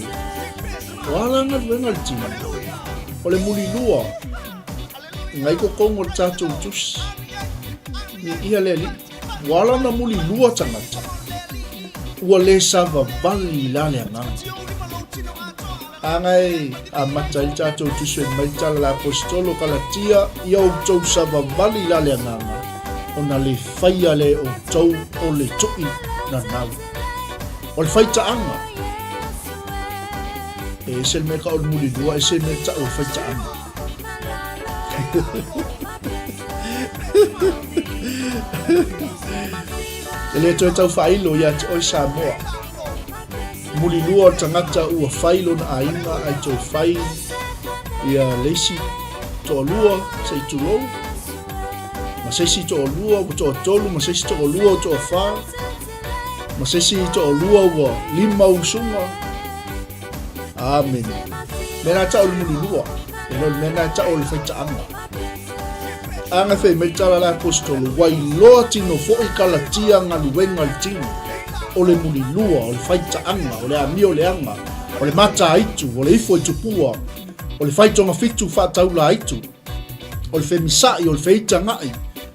O a la galuega a le tino? O le mulilua, ngai totonu o le tatou tusi. Viia le Alii. Ua ala ona mulilua tagata, ua le savavali i la le agaga. Aga e amata ai le tatou tusi mai le tala a le Aposetolo, Kalatia, ia outou savavali i la le agaga, ona le faia lea e outou o le tui nanau. O le faitaaga, e ese le mea tau o le mulilua, ese le mea tau o le faitaaga. E le toe tau faailo ia te oe Samoa. Mulilua o le tagata ua fai lona aiga ae toe fai ia le isi toalua se i tulou ma se isi toalua ua toatolu ma se isi toalua ua toafa ma se isi toalua ua lima usuga. Amene. Mea na tau o le mulilua, e le o le mea na tau o le faitaaga. Aga fai mai tala le apostolo, ua iloa tino foi Kalatia galuega le tino, o le mulilua, o le faitaaga, o le amio leaga, o le mataaitu, o le ifo i tupua, o le faitogafitu faataulaaitu, o le femisa'i, o le feitaga'i,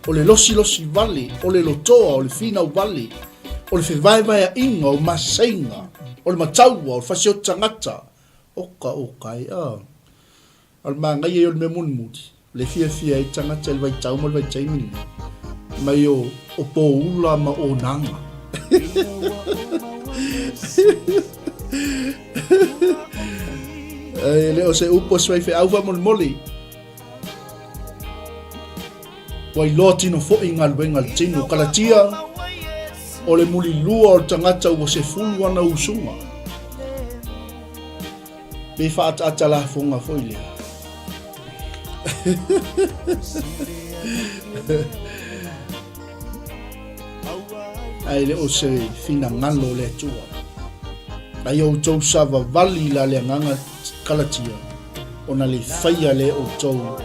o le losilosi vale, o le lotoa, o le finau vale, o le fevaevaea'iga, o maseiga, o le mataua, o le fasioti tagata, oka oka e a. A o le manaia ia o le mea mulimuli, o le fiafia ai le tagata i le vaitau ma le vaitaimi lenei, mai o, o poula ma onaga. E le o se upu a se faifeau faamolemole. Ua iloa tino foi galuega a le tino. Kalatia, o le mulilua o le tagata ua sefulu ana usuga. Pe faaataata lafoga foi lea. Ae le o se finagalo o le Atua. Ai outou savavali la le agaga Kalatia, ona le faia lea e outou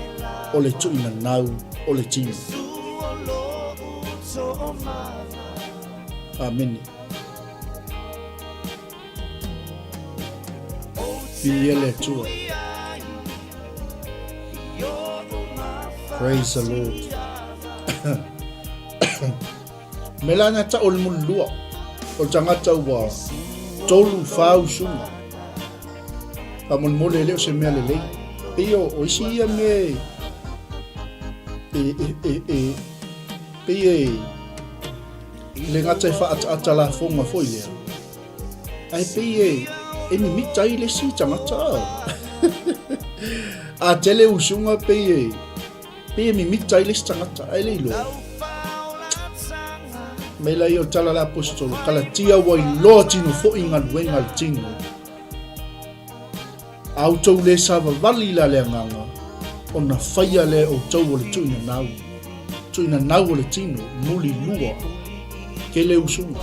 o le tuuinanau o le tino. Amene. Viia le Atua. Praise the Lord. Me la na tau o le mulilua o le tagata ua tolu fa usuga. Faamolemole e le o se mea lelei. Pei o, o isi ia mea e, e, e, e, pei e, le gata e faaataata lafoga foi lea. Ae pei e, e mimita ai le isi tagata. A tele usuga pei e, pei e mimita ai le isi tagata, ae le iloa. Mai la ia o tala le apostolo, Kalatia ua iloa tino foi galuega a le tino. A outou le savavali la le agaga, ona faia lea e outou o le tuuinanau. Tuuinanau o le tino, muli lua, kele usuga.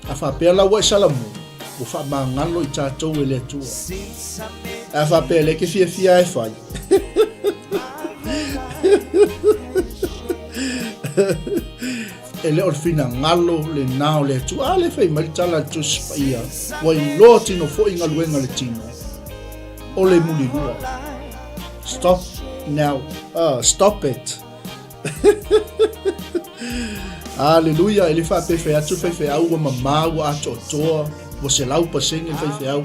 A faapea la ua e salamu, ua faamagalo i tatou e le Atua. Ae a faapea lea e te fiafia e fai. E le o le finagalo lenā o le Atua. A lea fai mai le tala a le Tusi Paia, ua iloa tino foi galuega a le tino, o le mulilua. Stop now. Stop it. Aleluia, e le faapea fai atu le faifeau ua mamā, ua atoatoa, ua 100% le faifeau.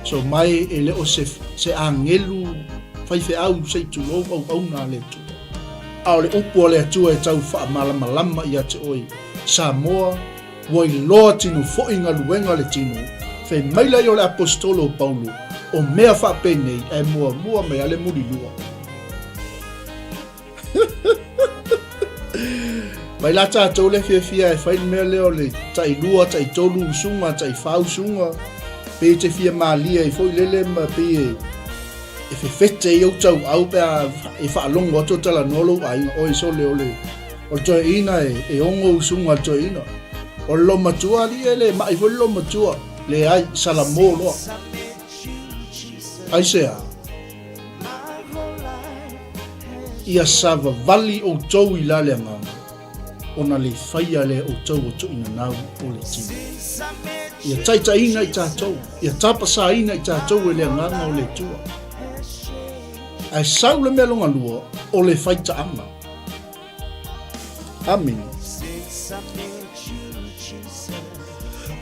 So mai e le o se, se agelu faifeau se i tulou auauna a le Atua. A o le upu a le Atua e tau faamalamalama ia te oe, Samoa, ua iloa tino foi galuega a le tino, fai maila ia o le Aposetolo o Paulo, o mea faapenei ae muamua mai a le mulilua. Mai la tatou le fiafia e fai le mea lea o le tailua, taitolu usuga, taifa usuga, pei e te fia malie ai foi lele ma pei e e fefete ai ou tauau pe a e faalogo atu o talanoa lou aiga, oi sole o le o le toeaina e, e ogo usuga a le toeaina. O le loomatua alii e le ma'i foi le loomatua, leai, salamo loa. Aisea? Ia savavali outou i la le agaga, ona le faia lea e outou o tuuinanau o le tino. Ia taitaiina i tatou, ia tapasaina i tatou e le agaga o le Atua. Ae sau le mea longalua, o le faitaaga. Amene.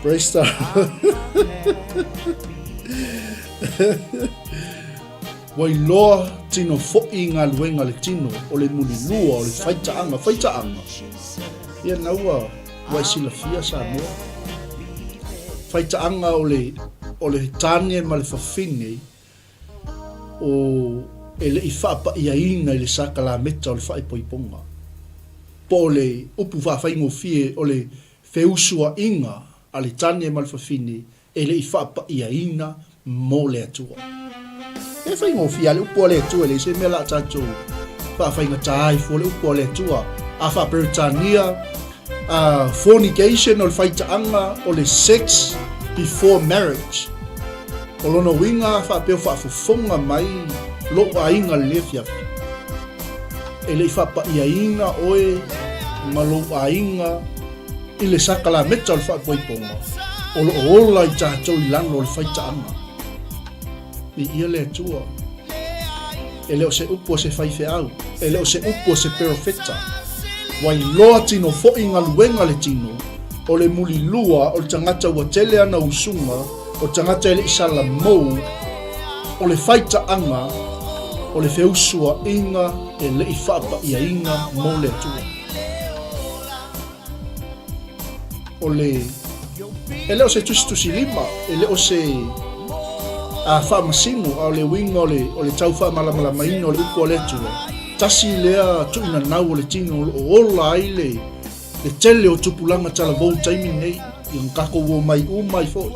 Praise the Ua iloa tino foʻi i galuega le tino o le mulilua o le faitaaga, faitaaga. Ia na ua ua e silafia Samoa. Faitaaga o le o le tane ma le fafine o e le i faapaiaina i le sakalameta o le faaipoipoga. Po o le upu faafaigofie o le feusuaiga a le tane ma le fafine e le i faapaiaina mo le Atua. E faigofie lava le upu a le Atua, e leai se mea la tatou faafaigata ai fua le upu a le Atua. A faa-Peretania, fornication o le faitaaga o le sex before marriage. O lona uiga faapea o faafofoga mai lou aiga i le afiafi, e le i faapaiaina oe ma lou aiga i le sakalameta o le faapoipoga o lo o ola i tatou i lalo o le faitaaga. Viia le Atua. E le o se upu a se faifeau, e le o se upu a se perofeta. Ua iloa tino foi galuega le tino, o le mulilua o le tagata ua tele ana usuga, o le tagata e le i salamou, o le faitaaga, o le feusuaiga e le i faapaiaina mo le Atua. O le E le o se tusitusilima, e le o se a faamasino, a o le uiga o le, o le tau faamalamalamaina o le upu a le Atua, tasi lea tuuinanau o le tino o lo o ola ai le, le tele o tupulaga talavou i taimi nei, ia na tatou omai uma ai foi.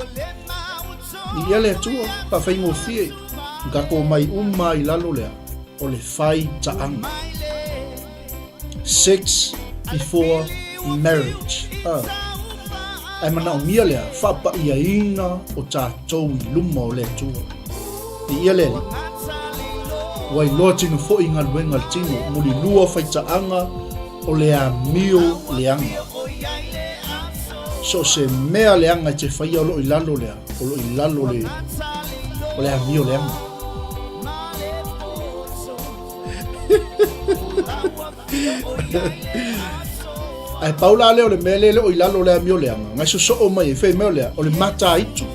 Viia le Atua, faafaigofie, na tatou omai uma ai i lalo lea, o le faitaaga. Sex before marriage. Ah. Ae manaomia lea, faapaiaina o tatou i luma o le Atua. Viia le Alii. Ua iloa tino foi galuega a le tino, mulilua faitaaga o le amio leaga. So o se mea leaga e te faia o lo o i lalo lea, o lo o i lalo le, o le amio leaga. Ae pau la lea o le mea lea e le o i lalo o le amio leaga, ngai sosoo mai ai, fai mai o lea, o le mataitu.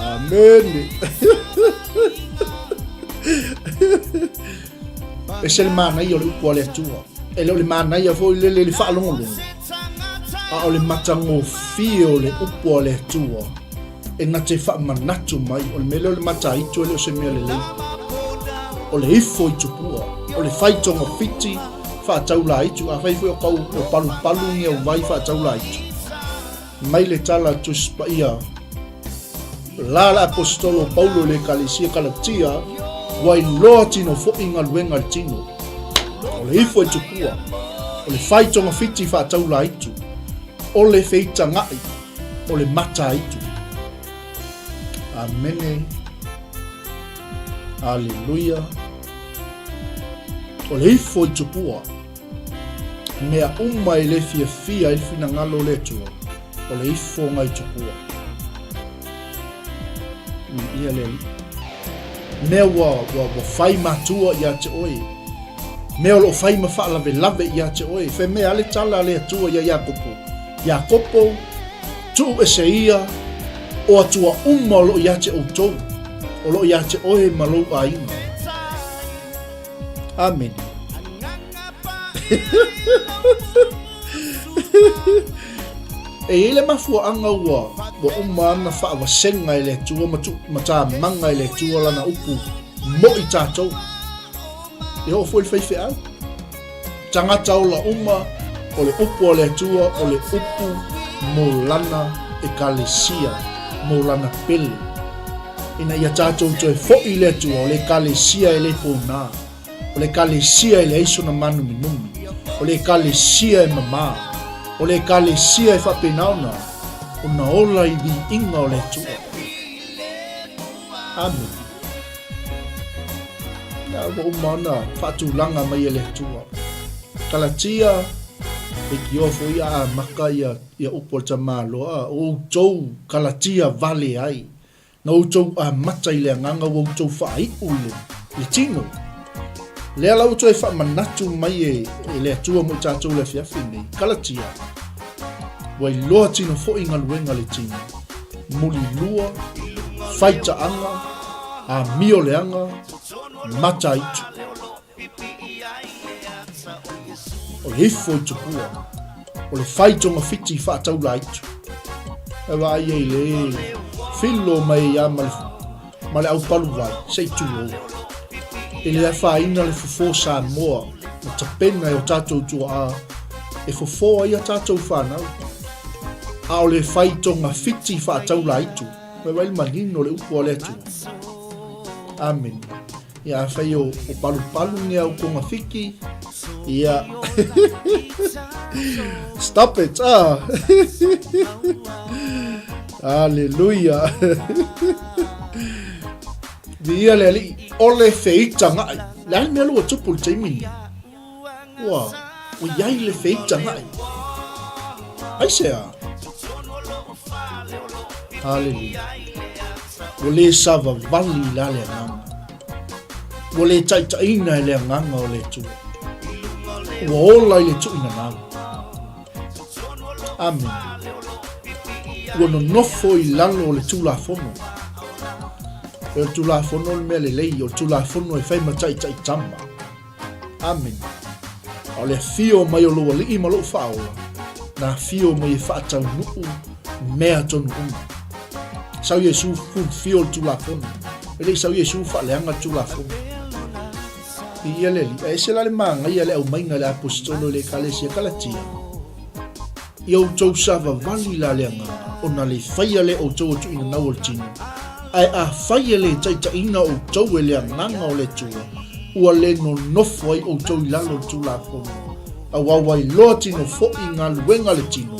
Amene. Ese le manaia o le upu a le Atua. E le o le manaia foi lele i le faalogologo, a o le matagofie o le upu a le Atua. E na te faamanatu mai, o le mea lea o le mataitu e le o se mea lelei. O le ifo i tupua, o le fai togafiti faataulaitu, afai foi o kau o palupalu ni au vai faataulaitu. Mai le tala a Tusi Paia, la le Aposetolo o Paulo i le Ekalesia Kalatia, ua iloa tino foi galuega a le tino. O le ifo i tupua, o le fai togafiti faataulaitu, o le feitagaʻi, o le mataitu. Amene. Aleluia. O le ifo i tupua. Mea uma e le fiafia ai le finagalo o le Atua, o le ifo ngai tupua. Ia le Alii. Mea ua, ua, ua fai matua ia te oe. Mea o lo o fai ma faalavelave ia te oe. Fai mea le tala a le Atua ia Iakopo. Iakopo, tuu ese ia, o Atua uma o lo o ia te outou, o lo o ia te oe ma lou aiga. Amene. E i ai le mafuaaga ua, ua uma ana faavasega e le Atua ma, tu, ma tāmaga e le Atua lana upu mo i tātou. E oo foi le faifeau. Tagata ola uma, o le upu a le Atua o le upu mo Lana Ekalesia, mo Lana pele. Ina ia tatou toe foʻi i le Atua, o le Ekalesia e le pōnā, o le Ekalesia e leai sona mānuminumi, o le Ekalesia e mamā, o le Ekalesia e faapena ona, ona ola i viiga o le Atua. Amene. Ia, ua uma ona faatulaga mai e le Atua. Kalatia, leitioa foi a amata ia, ia upu a le tamaloa, o outou Kalatia vale ai. Na outou amata i le agaga ua outou faaiu i le, le tino. Lea la ua toe faamanatu mai e, e le Atua mo i tatou le afiafi nei. Kalatia, ua iloa tino foi galuega le tino. Mulilua, faitaaga, amio leaga, mataitu. O le ifo i tupua, o le fai togafiti faataulaitu. E vaai ai le filo mai ia ma le, ma le aupaluwai, se i tulou. E le afaina le fofo Samoa na tapena e o tatou tuaa e fofo ai a tatou fanau. A o le fai togafiti faataulaitu, e vaai le manino le upu a le Atua. Amene. Ia afai o, o palupalu ni au togafiti, ia Stop it. Ah. Hallelujah. Viia le Alii, o le feitagaʻi. Le a le mea lua tupu le taimi ni? Ua, ua iai le feitagaʻi. Aisea? Hallelujah. Ua le savavali i la le agaga. Ua le taitaiina e le agaga o le Atua. Ua ola i le tuuina nau. Amene. Ua nonofo i lalo o le Tulafono. O le Tulafono le mea lelei, o le Tulafono e fai ma taitai tama. Amene. A o le afio mai o lou alii ma lou faaola, na afio mai e faataunuu mea tonu uma. Sau Iesu fulfill le Tulafono. E le i sau Iesu faaleaga le Tulafono. I ia le alii, a ese la le magaia le aumaiga le aposetolo i le ekalesia Kalatia. Ia outou savavali la le agaga, ona le faia lea outou o tuuina nau o le tino, ae afai e le taitaiina outou e le agaga o le Atua, ua le nonofo ai outou i lalo o le Tulafono, auā ua iloa tino foʻi galuega a le tino,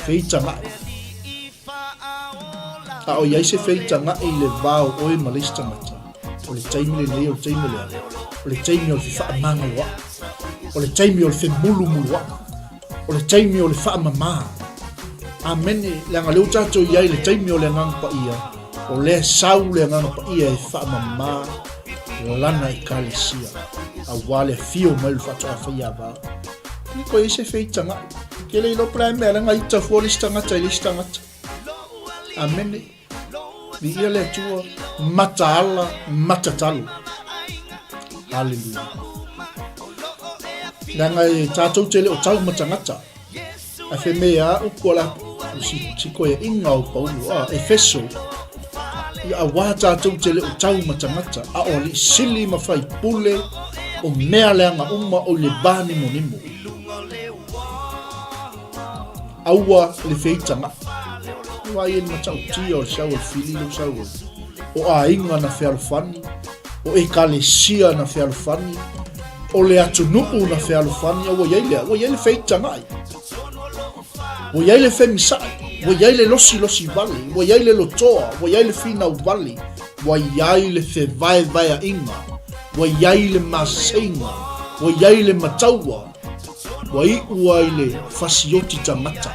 feitagaʻi. A o i ai se feitagaʻi i le va o oe ma le isi tagata, o le taimi lenei o le taimi lea, o le taimi o le fefaamagaloaʻi, o le taimi o le femulumuluaʻi, o le taimi o le faamamā. Amene, leaga lea ua tatou i ai i le taimi o le Agaga Paia, o lea sau le Agaga Paia e faamamā Lana Ekalesia, auā le afio mai o le faatoa faiava. Ni koe i se feitagaʻi. Ke le iloa pela e mea leaga ita fua le isi tagata i le isi tagata. Amene. Viia le Atua, mataala, matatalo. Haleluia. Leaga e tatou te le o tau ma tagata. Ae femea upu a la si, si koe inga o Paulo, a Efeso, ia auā tatou te le o tau ma tagata, a o alii sili ma faipule, o mea leaga uma o i le va nimonimo. Aua le feitagaʻi. Ua ai e le matautia o le sau o le fili lou sau ai. O aiga na fealofani, o ekalesia na fealofani, o le atunuu na fealofani, a ua i ai lea, ua i ai le feitagaʻi. Ua i ai le femisaʻi, ua i ai le losilosi vale, ua i ai le lotoa, ua i ai le finau vale, ua i ai le fevaevaeaʻiga, ua i ai le maseiga, ua i ai le mataua, ua iʻu ai le fasioti tagata.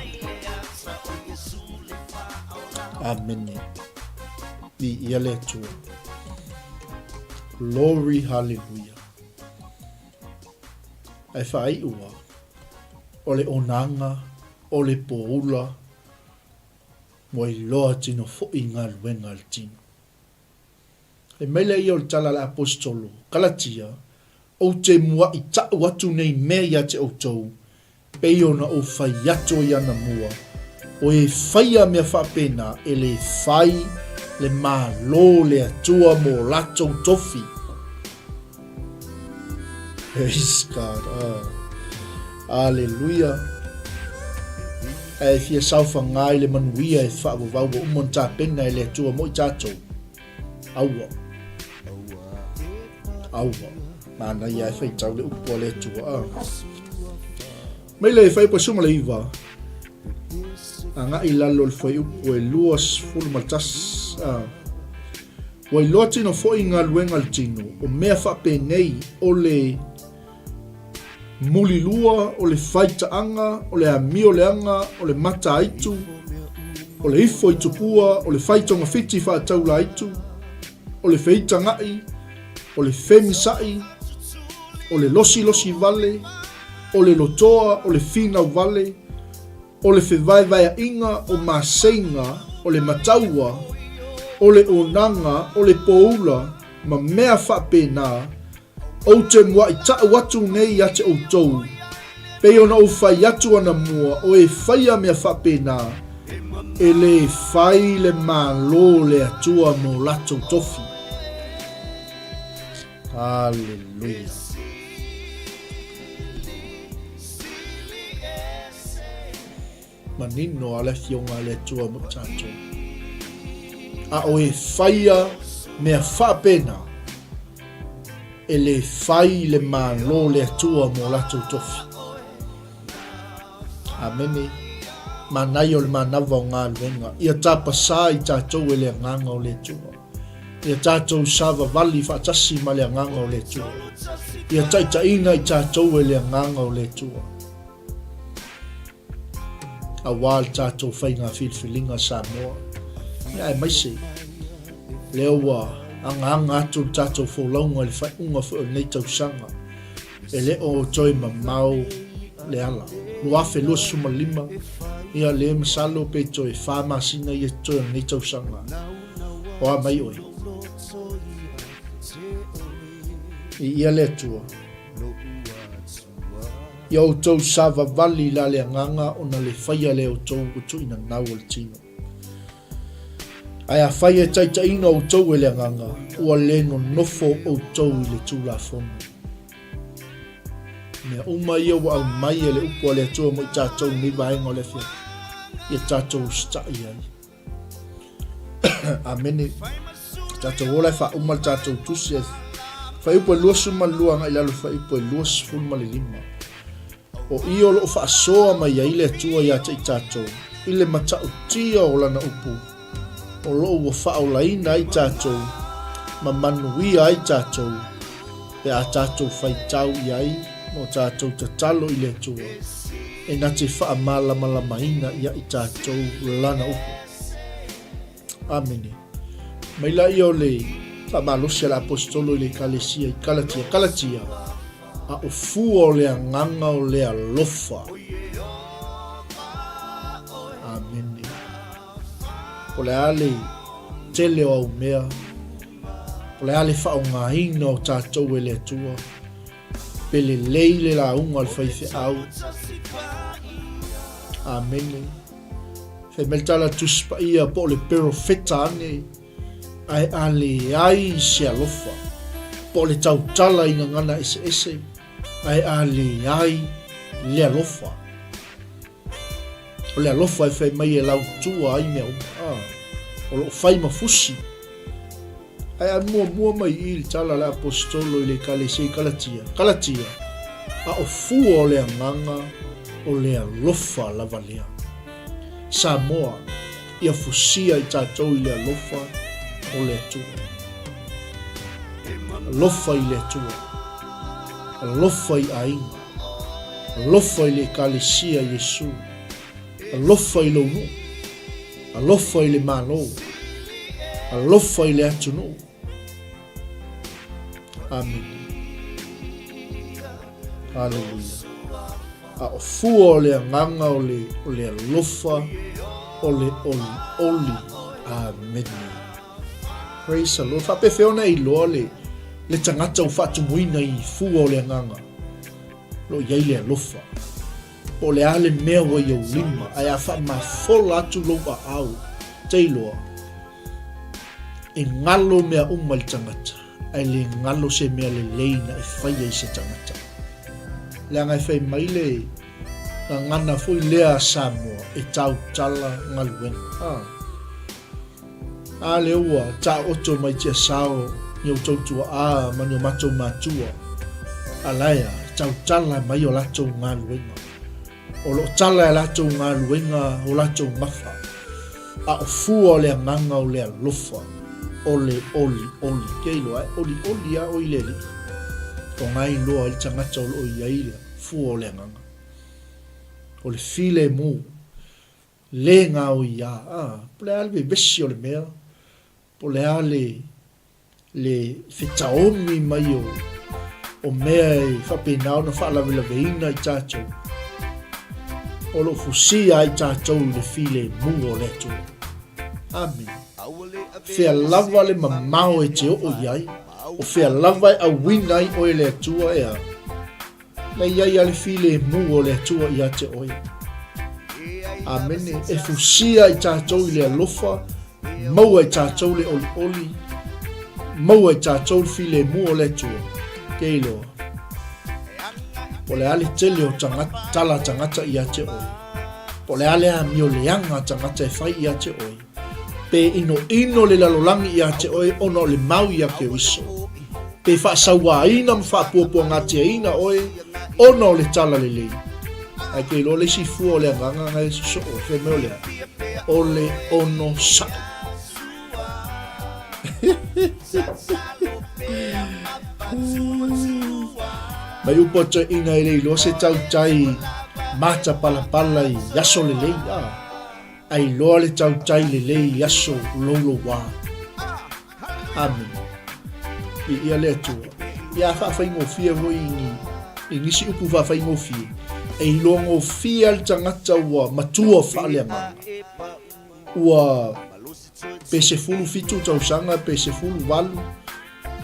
Amene. Viia le Atua. Glory, hallelujah. Ae faaiu a, o le onaga, o le poula, ua iloa tino foʻi galuega a le tino. Fai mai lea ia o le tala a le Aposetolo, Kalatia, Ou te muaʻi taʻu atu nei mea iā te ʻoutou, pei ona ou fai atu ai anamua, o e faia mea faapena e le fai le Malo le Atua mo latou tofi. Praise God. Ah. Aleluia. Ae fia saofaga i le manuia e faavavau ua uma ona tapena e le Atua mo i tatou. Aua. Aua. Manaia e faitau le upu a le Atua. Ah. Mai le fuaiupu e 19, agai i lalo o le fuaiupu e 21. Ah. Ua iloa tino foi i galuega a le tino, o mea faapenei, o le mulilua, o le faitaaga, o le amio leaga, o le mataaitu, o le ifo i tupua, o le fai togafiti faataulaaitu, o le feitagaʻi, o le femisaʻi, o le losilosi vale, o le lotoa, o le finau vale, o le fevaevaeaʻiga, o maseiga, o le mataua, o le onaga, o le poula, ma mea faapena, ou te muaʻi taʻu atu nei ia te ʻoutou, pei ona ou fai atu anamua, o e faia mea faapena, e lē fai le Malo o le Atua mo latou tofi. Haleluia. Manino a le Afioga a le Atua mo tatou. A o e faia mea faapena, e lē fai le Malo o le Atua mo latou tofi. Amene. Manaia o le manava o galuega. Ia tapasā i tatou e le Agaga o le Atua. Ia tatou savavali faatasi ma le Agaga o le Atua. Ia taitaiina i tatou e le Agaga o le Atua. Auā le tatou faiga filifiliga Samoa. Ia aemaise lea ua agaaga atu le tatou folauga i le faaiuga foi o lenei tausaga. E le o toe mamao le ala. 2025, ia le masalo pe toe 4 masina ia totoe o lenei tausaga. O a mai oe? Viia le Atua. Ia outou savavali la le agaga ona le faia lea outou ua tuuina nau o le tino. Ae afai e taitaiina outou e le agaga, ua le nonofo outou i le Tulafono. Mea uma ia ua aumai e le upu a le Atua mo i tatou i lenei vaega o le afiafi, ia tatou usitai ai. Amene. Tatou ola e faauma le tatou tusi e fuaiupu e 22 agai i lalo fuaiupu e 25. O i o loo faasoa mai ai le Atua ia te i tatou i le matautia o lana upu, o loo ua faaolaina ai tatou ma manuia ai tatou pe a tatou faitau i ai ma o tatou tatalo i le Atua e na te faamalamalamaina ia i tatou lana upu. Amene. Mai laia o le faamalosi a le Aposetolo i le Ekalesia i Kalatia, Kalatia, a o fua o le agaga o le alofa. Amene. Po o le a le tele o au mea, po o le a le faaaogaina o tatou e le Atua, pe lelei le lauga a le faifeau. Amene. Fai mai le tala Tusi Paia po o le perofeta ane, ae a leai se alofa, po o le tautala i gagana eseese, ae a leai le alofa. O le alofa e fai mai e lautua ai mea uma. Ah, o loo fai ma fusi. Ae a muamua mai i le tala a le Aposetolo i le Ekalesia i Kalatia, Kalatia, a o fua o le agaga o le alofa lava lea. Samoa, ia fusia i tatou i le alofa o le Atua. Alofa i le Atua. Alofa i aiga. Alofa i le Ekalesia Iesu. Alofa i lou nuu. Alofa i le Malo. Alofa i le atunuu. Amene. Haleluia. A o fua o le agaga o le, o le alofa, o le olioli. Amene. Praise the Lord. Faapefea ona e iloa le, le tagata ua faatumuina i fua o le agaga. Lo i ai le alofa. Po o le a le mea ua i ou lima, ae a faamafola atu lou aao, te iloa, e galo mea uma i le tagata. Ae le galo se mea lelei na e faia i se tagata. Leaga e fai mai le gagana foi lea a Samoa e tautala galuega. A. A lea ua taoto mai Tiasao ni outou tuaa ma ni o matou matua, a la e a, e tautala mai o latou galuega. O lo o tala e latou galuega o latou gafa, a o fua o le agaga o le alofa, o le olioli. Ke iloa, e olioli lava oe i le Alii, o na e iloa ai le tagata o lo o i ai le fua o le agaga. O le filemu, le gaoia, a, po o le a le vevesi o le mea, po o le a le le fetaomi mai o, o mea e faapena ona faalavelaveina i tatou, o lo o fusia ai tatou i le filemu o le Atua. Amene. Fea lava le mamao e te oo i ai, o fea lava e auina ai oe le Atua e a? Na i ai a le filemu o le Atua ia te oe. Amene. E fusia i tatou i le alofa, maua i tatou le olioli, maua i tatou le filemu o le Atua. Ke iloa. Po o le a le tele o tagata, tala tagata ia te oe. Po o le a le amio leaga tagata e fai ia te oe. Pe inoino le lalolagi ia te oe ona o le mau ia Keriso. Pe faasauaina ma faapuapuagatiaina oe ona o le tala lelei. Ae ke iloa le isi fua o le agaga na e sosoo, fai mai o le a? O le onosai. Mai upu a toeaiina e le iloa se tautai matapalapala i aso lelei, a. A iloa le tautai lelei i aso louloua. Amene. Viia le Atua. Ia faafaigofie foi i ni, i nisi upu faafaigofie, e iloagofie le tagata ua matua faaleagaga. Ua pe 17 tausaga pe 18,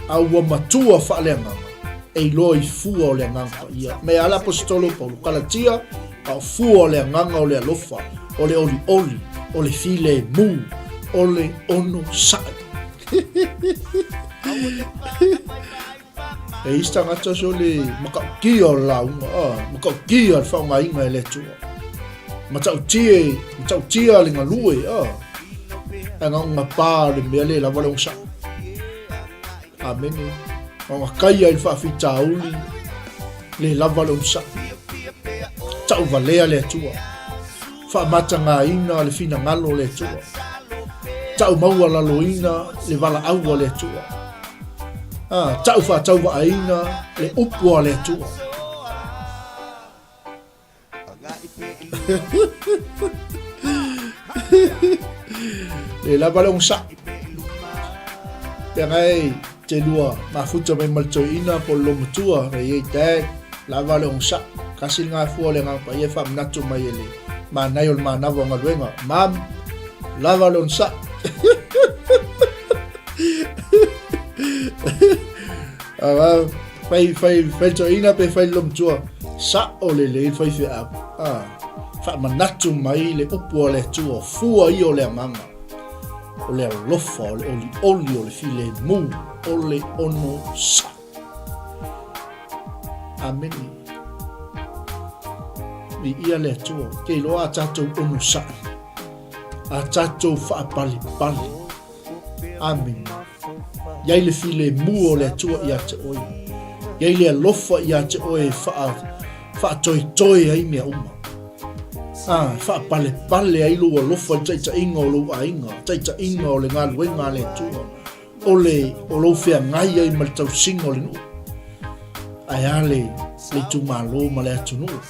A ua matua faaleagaga, e iloa i fua o le Agaga Paia. Me a le Aposetolo o Paulo, Kalatia, a o fua o le agaga o le alofa, o le olioli, o le filemu, o le onosai. E isi tagata so le matautia o le lauga, ah, matautia le faaaogaina e le Atua. Matautia, matautia le galue, ah. Ae gaugapa le mea le lava le onosai. Amene. Gaugakaia i le faafitauli, le lava le onosai. Tauvalea le Atua. Faamatagaina le finagalo o le Atua. Taumaualaloina le valaau a le Atua. Ah, taufaatauvaaina le upu a le Atua. Le lava le onosai. Pea e te lua mafuta mai ma le toeaina po o le lomatua, e i ai dad, lava le onosai. Kasi le gafua o le Agaga Paia e faamanatu mai e le manaia o le manava o galuega. Mum, lava le onosai. Fai, fai, fai toeaina pe fai le lomatua, sao lelei le faifeau. Ah, faamanatu mai le upu a le Atua, fua ia o le agaga, o le alofa, o le olioli, o le filemu, o le onosai. Amene. Viia le Atua. Ke iloa a tatou onosai, a tatou faapalipali. Amene. Iai le filemu o le Atua ia te oe. Iai le alofa ia te oe e faa, faatoetoe ai mea uma. A, e faapalepale ai lou alofa i le taitaiga o lou aiga, taitaiga o le galuega a le Atua, o le, o lou feagai ai ma le tausiga o le nuu. Ae a le, le itumalo ma le atunuu.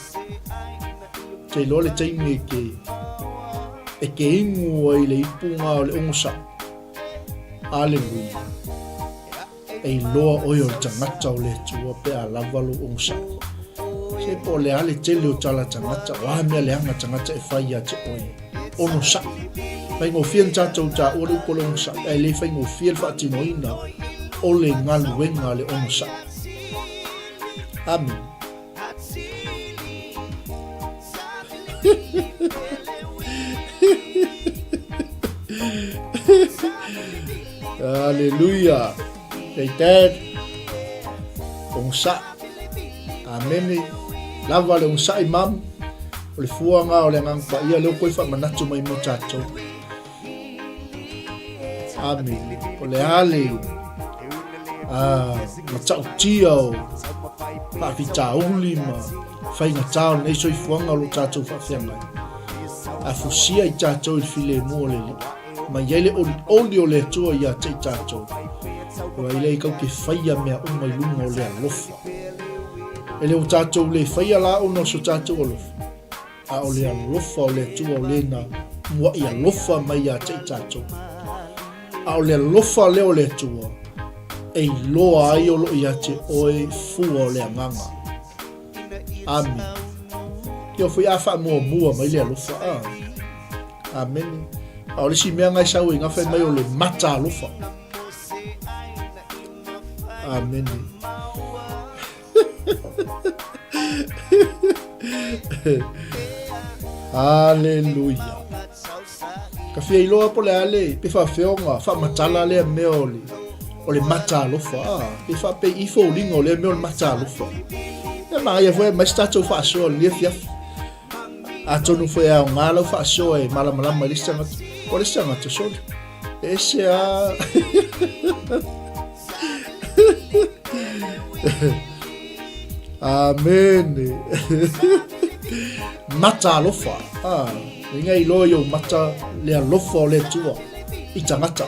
Te iloa le taimi e ke, e ke igu ai le ipuga o le ogosaʻu. Aleluia. E iloa oe o le tagata o le Atua pe a lava lou onosai. Se po o le a le tele o tala tagata, o a mea leaga tagata e fai ia te oe. Onosai. Faigofie na tatou taua le upu o le onosai, ae le faigofie le faatinoina o le galuega a le onosai. Amene. Aleluia. Hey Dad, onosai. Amene. Lava le onosai Mum. O le fuaga o le Agaga Paia lea ua toe faamanatu mai mo tatou. Amene. O le a le matautia o faafitauli ma faigata o lenei soifuaga o lo o tatou faafeagai. A fusia i tatou i le filemu o le Alii, ma i ai le olioli o le Atua ia te i tatou, ua i lea i kau te faia mea uma i luga o le alofa. E le o tatou le faia la ona o so tatou alofa, a o le alofa o le Atua o le na muaʻi alofa mai ia te i tatou. A o le alofa lea o le Atua, e iloa ai o lo o ia te oe fua o le agaga. Amene. Ia foi a faamuamua mai le alofa. A. Amene. A o le isi mea ngai sau i gafa mai o le mata alofa. Amene. Haleluia. Ka fia iloa po le a le pe faafeoga faamatala lea mea o le o le mata alofa a pe faapei i foliga o lea mea o le mata alofa. Ia manaia foi aumai se tatou faasoa i lenei afiafi. Atonu foi e aoga lau faasoa e malamalama i le isi tagata. O le isi tagata, sole. E ese a. Amene. Mata alofa. Ah, inga i loa i ou mata le alofa o le Atua i tagata.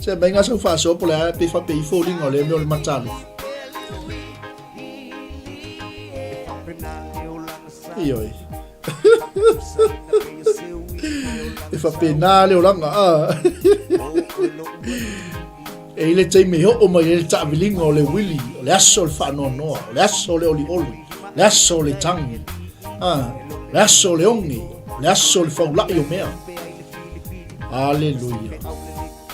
Se mai ngā sau whaasoa po le a pe whape i fōringa o le mea o le mata alofa. Ioi. E faapena le olaga a. E i le taimi e oo mai ai le taaviliga o le uili, o le aso o le faanoanoa, o le aso o le olioli, le aso o le tagi, a, le aso o le oge, le aso o le faulaʻi o mea. Aleluia.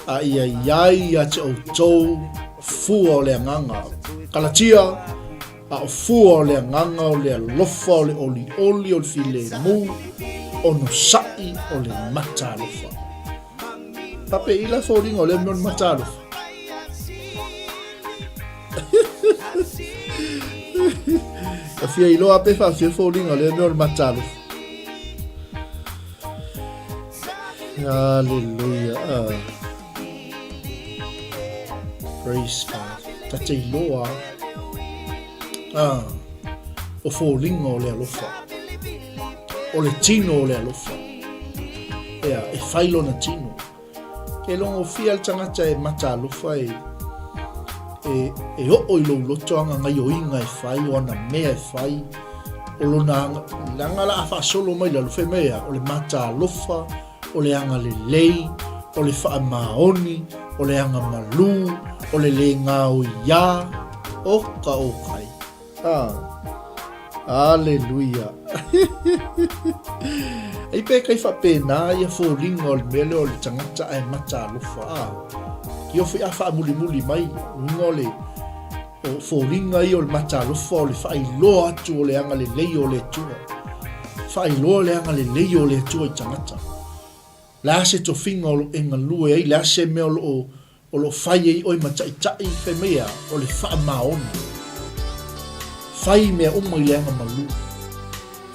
A ia i ai ia te outou fua o le agaga. Kalatia, A o fua o le agaga o le alofa o le olioli o le filemu, onosai o le mata alofa. Pape i la foliga o lea mea o le mata alofa. Ka fia iloa pe faafia foliga o lea mea o le mata alofa. Hallelujah. Praise God. Ta te iloa ah, o foliga o le alofa. O le tino o le alofa. Ea, e fai lona tino. E logofia le tagata e mata alofa e, e, e oo i lou loto aga gaioiga e fai, o ana mea e fai, o lona aga, leaga la a faasolo mai lalo, fai mai ea, o le mata alofa, o le agalelei, o le faamaoni, o le agamalu, o le lē gaoiā, oka okai. Ah, aleluia. Ai pe kai faapena ia foliga o le mea lea o le tagata ae mata alofa. Ah, ki ofi a faamulimuli mai, uiga o le o foliga ia o le mata alofa o le faailoa atu o le agalelei o le Atua. Faailoa le agalelei o le Atua i tagata. O le a se tofiga o lo o e galue ai, o le a se mea o lo o o lo o fai ai oe ma taitai, fai mai e a, o le faamaoni. Fai mea uma i le aga malū.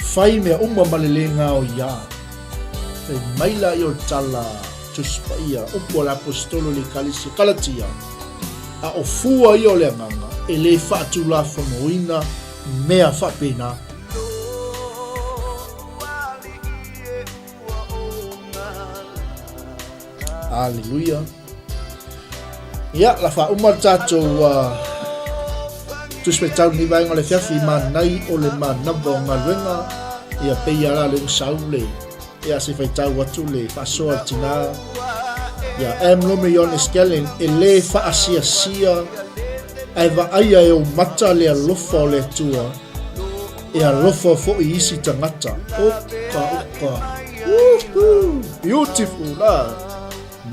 Fai mea uma ma le lē gaoiā. Fai mai laia o le tala Tusi Paia, upu a le Aposetolo i le Ekalesia Kalatia, a o fua ia o le agaga, e lē faatulafonoina mea faapena. Aleluia. Ia, la faauma le tatou uh, Tusi Faitau lenei vaega o le afiafi manai o le manava o galuega. Ia pei a la le ua sau le ia se faitau atu le faasoa le tina. Ia M Lome Ioane Skellen e lē faasiasia ae vaaia e ou mata le alofa o le Atua e alofa foi i isi tagata. Oka oka. Woohoo! Beautiful la.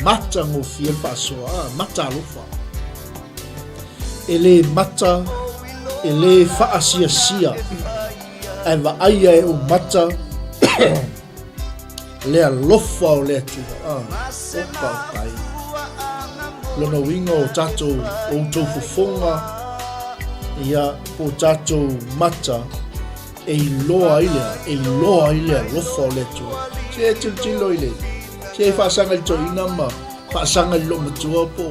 Matagofie le faasoa, ah, mata alofa. E lē mata, e lē faasiasia, ae vaaia e ou mata le alofa o le Atua. Ah, oka oka e. Lona uiga o tatou, o outou fofoga, ia, po o tatou mata, e iloa ai le, e iloa ai le alofa o le Atua. Se e tilotilo i le, se e faasaga i le toeaina ma faasaga i le loomatua po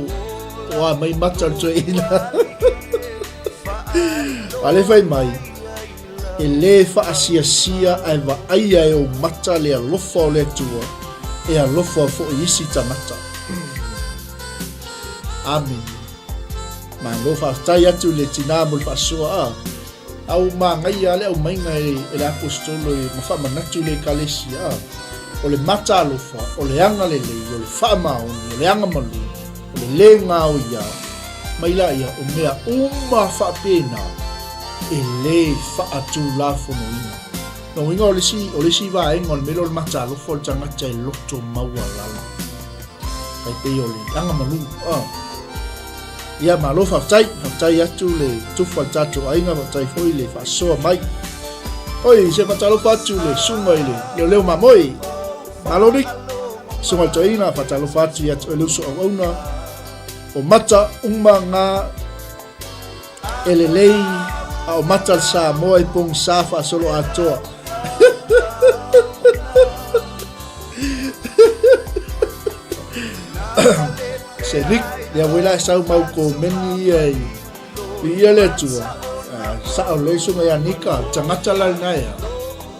o a mai mata o le toeaina. A le fai mai, e lē faasiasia ae vaaia e ou mata le alofa o le Atua, e alofa foi i isi tagata. Amene. Malo faafetai atu i le tinā mo le faasoa a. A ua manaia lava le aumaiga e le Aposetolo e ma faamanatu i le Ekalesia a. O le mata alofa, o le agalelei, o le faamaoni, o le agamalu, o le lē gaoia mai laia, o mea uma faapena e lē faatulafonoina. Lona uiga o le isi, o le isi vaega o le mea lea o le mata alofa o le tagata e loto maualalo. Tai pei o le agamalu. Ah. Ia malo faafetai, faafetai atu le tufa o le tatou aiga, faafetai foi le faasoa mai. Oi, se faatalofa atu le susuga i le leoleo mamoe. Malo Nick. Susuga i le toeaina, faatalofa atu ia te oe le uso auauna. O mata uma ngā e lelei a o mata le Samoa i pogisa faasolo atoa. Se Nick, ia foi la e sau mau komeni ia i Viia le Atua, sao lelei susuga ia Nika, tagata la lena ea,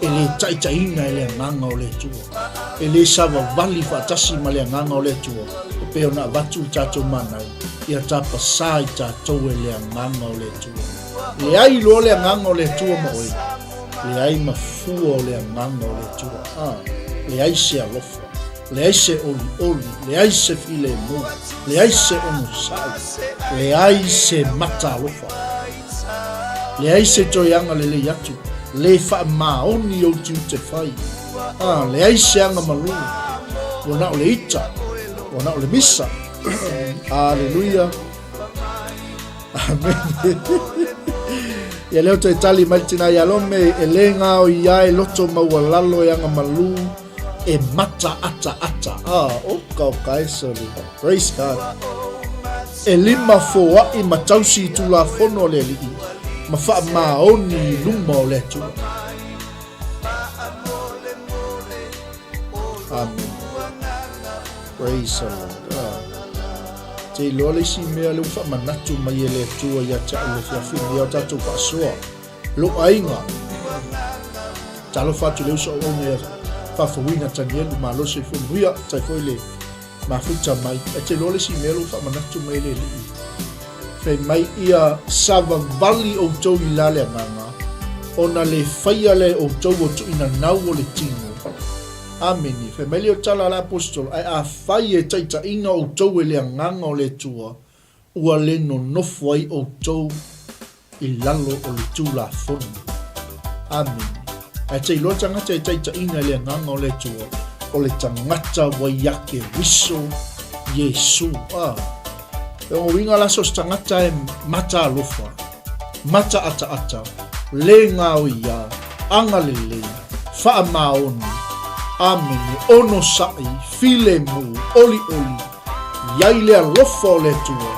e le taitaiina e le Agaga o le Atua, e le savavali faatasi ma le Agaga o le Atua, e pei ona avatu le tatou manai, ia tapasā i tatou e le Agaga o le Atua. Leai loa le Agaga o le Atua ma oe, leai ma fua o le Agaga o le Atua, leai se alofa. Leai se olioli, leai se filemu, leai se onosai, leai se mata alofa, leai se toe agalelei atu, le faamaoni ou tiute fai, a, leai se agamalu, ua na o le ita, ua na o le misa. Aleluia. Amene. Ia lea o toe tali mai le tina ia Lome, e le gaoi ai loto maualalo e agamalu, e mata ata ata. Ah, oka oka e soli. Praise God. E lima foaʻi ma tausi i Tulafono a le Alii ma faamaoni i luma o le Atua. Amen. Praise the Lord. Ah. Te iloa le isi mea le ua faamanatu mai e le Atua ia te au le afiafi nei o tatou faasoa. Lou aiga. Talofa atu i le uso auauna ia Faafouina Tanielu, malo soifua manuia, tai foi le mafuta mai. Ae te iloa le isi mea lou faamanatu mai le Alii. Fai mai ia savavali outou i la le agaga, ona le faia lea e outou o tuuina nau o le tino. Amene. Fai mai lea o tala a le Aposetolo, ae afai e taitaiina outou e le Agaga o le Atua, ua le nonofo ai outou i lalo o le Tulafono. Amene. Ae te iloa tagata e taitaiina i le Agaga o le Atua, o le tagata ua ia Keriso Iesu. A. E ona uiga la so se tagata e mata alofa, mata ataata, le gaoia, agalelei, faamaoni, amene, onosai, filemu, olioli, I ai le alofa o le Atua,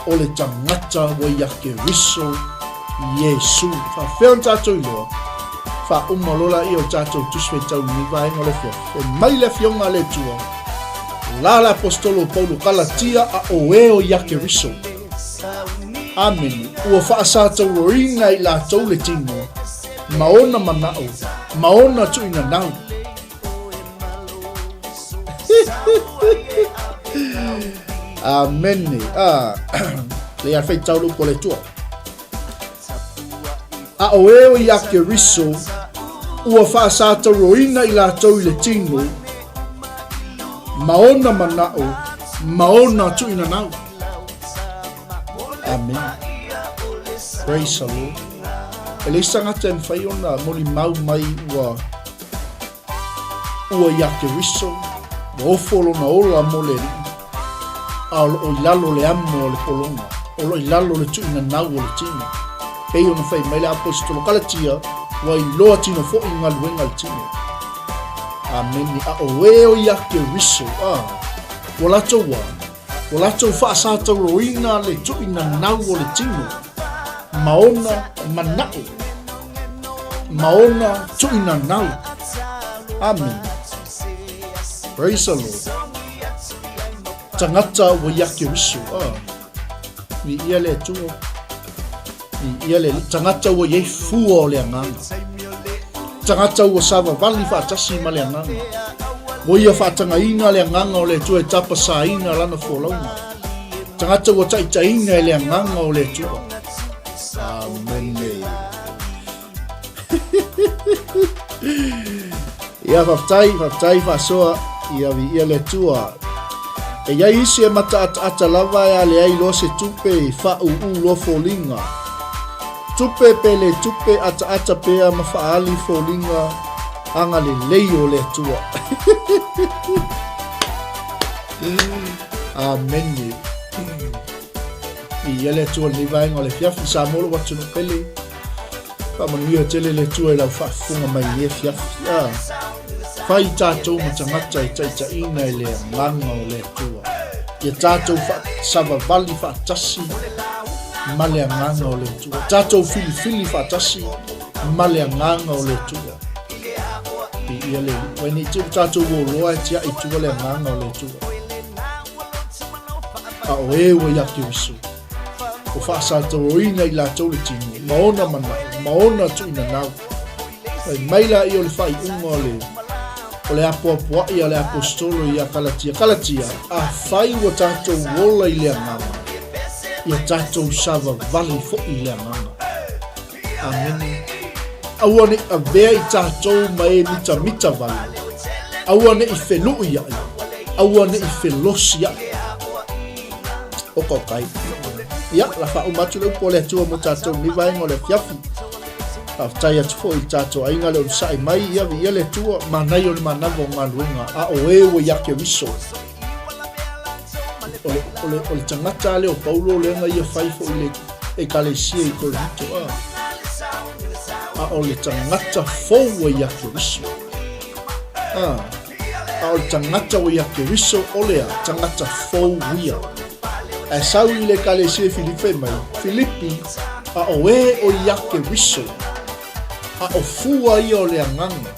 o le tagata ua ia Keriso Iesu. Faafefea ona tatou iloa? Faauma loa laia o tatou Tusi Faitau i lenei vaega o le afiafi. Fai mai le Afioga a le Atua, la le Aposetolo o Paulo, Kalatia a o e o ia Keriso. Amene. Ua faasatauroina i latou le tino, ma ona manao, ma ona tuuina nau. Amene. Ah, le ia faitau le upu a le Atua. A o e o ia Keriso, ua faasatauroina i latou i le tino, ma ona manao, ma ona tuuina nau. Amen. Praise the Lord. E leai se tagata e mafai ona molimau mai ua ua ia Keriso, ua ofo lona ola mo le Alii, a o loo i lalo le amo o le pologa, o loo i lalo le tuuina nau o le tino. Pei ona fai mai le Aposetolo Kalatia, ua iloa tino foi galuega a le tino. Amene. A o e o ia Keriso, a, ua latou a. Ua latou faasatauroina le tuuina nau o le tino ma ona manao ma ona tuuina nau. Amene. Praise the Lord. Tagata ua ia Keriso. Ah. Viia le Atua. Viia le Alii. Tagata ua i ai fua o le Agaga. Tagata ua savavali faatasi ma le Agaga. Ua ia faatagaina le Agaga o le Atua e tapasaina lana folauga. Tagata ua taitaiina e le Agaga o le Atua. Amene. Ia faafetai, faafetai faasoa ia viia le Atua. E iai isi e mataataata lava e a leai loa se tupe e faauu loa foliga. Tupe pe le tupe ataata pea ma faaali foliga agalelei o le Atua. Amene. Viia le Atua i lenei vaega o le afiafi. Samoa lou atunuu pele. Faamanuia tele le Atua i lau faafofoga mai i lenei afiafi. Ah, fai tatou ma tagata e taitaiina i le agaga o le Atua. Ia tatou savavali faatasi ma le agaga o le Atua. Tatou filifili faatasi ma le agaga o le Atua. Viia le Alii. Wai nei te ua tatou oloa e tiai i tua le agaga o le Atua. A o e ua ia Keriso. Ua faasatauaina i latou le tino, ma ona manao, ma ona tuuinanau. Fai mai laia o le faaiuga o le, o le apoapoai a le Aposetolo ia Kalatia, Kalatia, afai ua tatou ola i le agaga, ia tatou savavali foi i le agaga. Amene. Aua ne i avea i tatou ma e mitamita vale. Aua ne i feluʻiaʻi. Aua ne i felosiaʻi. Oka o kai. Ia, la faauma atu le upu o le Atua mo tatou nei vaega o le afiafi. Faafetai atu foi i le tatou aiga le onosai mai, ia viia le Atua, manaia o le manava o galuega, a o e ua ia Keriso. O le, o le, o le tagata lea o Paulo lea na ia fai foi i le ekalesia i Korinito, a. A o le tagata fou ua ia Keriso. A. A o le tagata ua ia Keriso o le a, tagata fou ia. Ae sau i le ekalesia i Filipi fai mai, Filipi, a o e o ia Keriso, a o fua ia o le agaga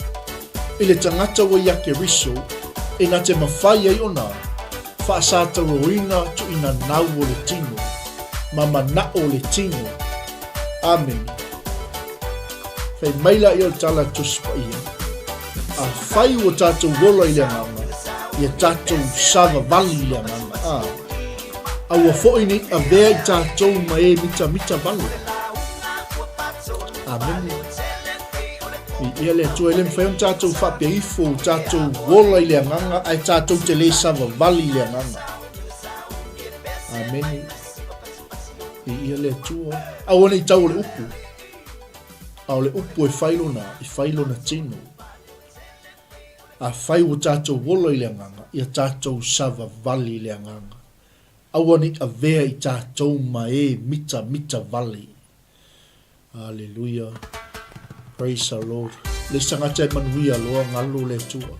i le tagata ua ia Keriso, e na te mafai ai ona faasatauaoina tuuina nau o le tino, ma manao o le tino. Amene. Fai mai laia o le tala a Tusi Paia, Afai ua tatou ola i le agaga, ia tatou savavali i le agaga. A, aua foi nei avea i tatou ma e mitamita vale. Amene. Viia le Atua, e le mafai ona tatou faapea ifo ua tatou ola i le agaga ae tatou te le savavali i le agaga. Amene. Viia le Atua. Aua ne i tau o le upu, a o le upu e fai lona, e fai lona tino. Afai ua tatou ola i le agaga, ia tatou savavali i le agaga. Aua ne i avea i tatou ma e mitamita vale. Aleluia. Praise the Lord. Le isi tagata e manuia loa galo le Atua.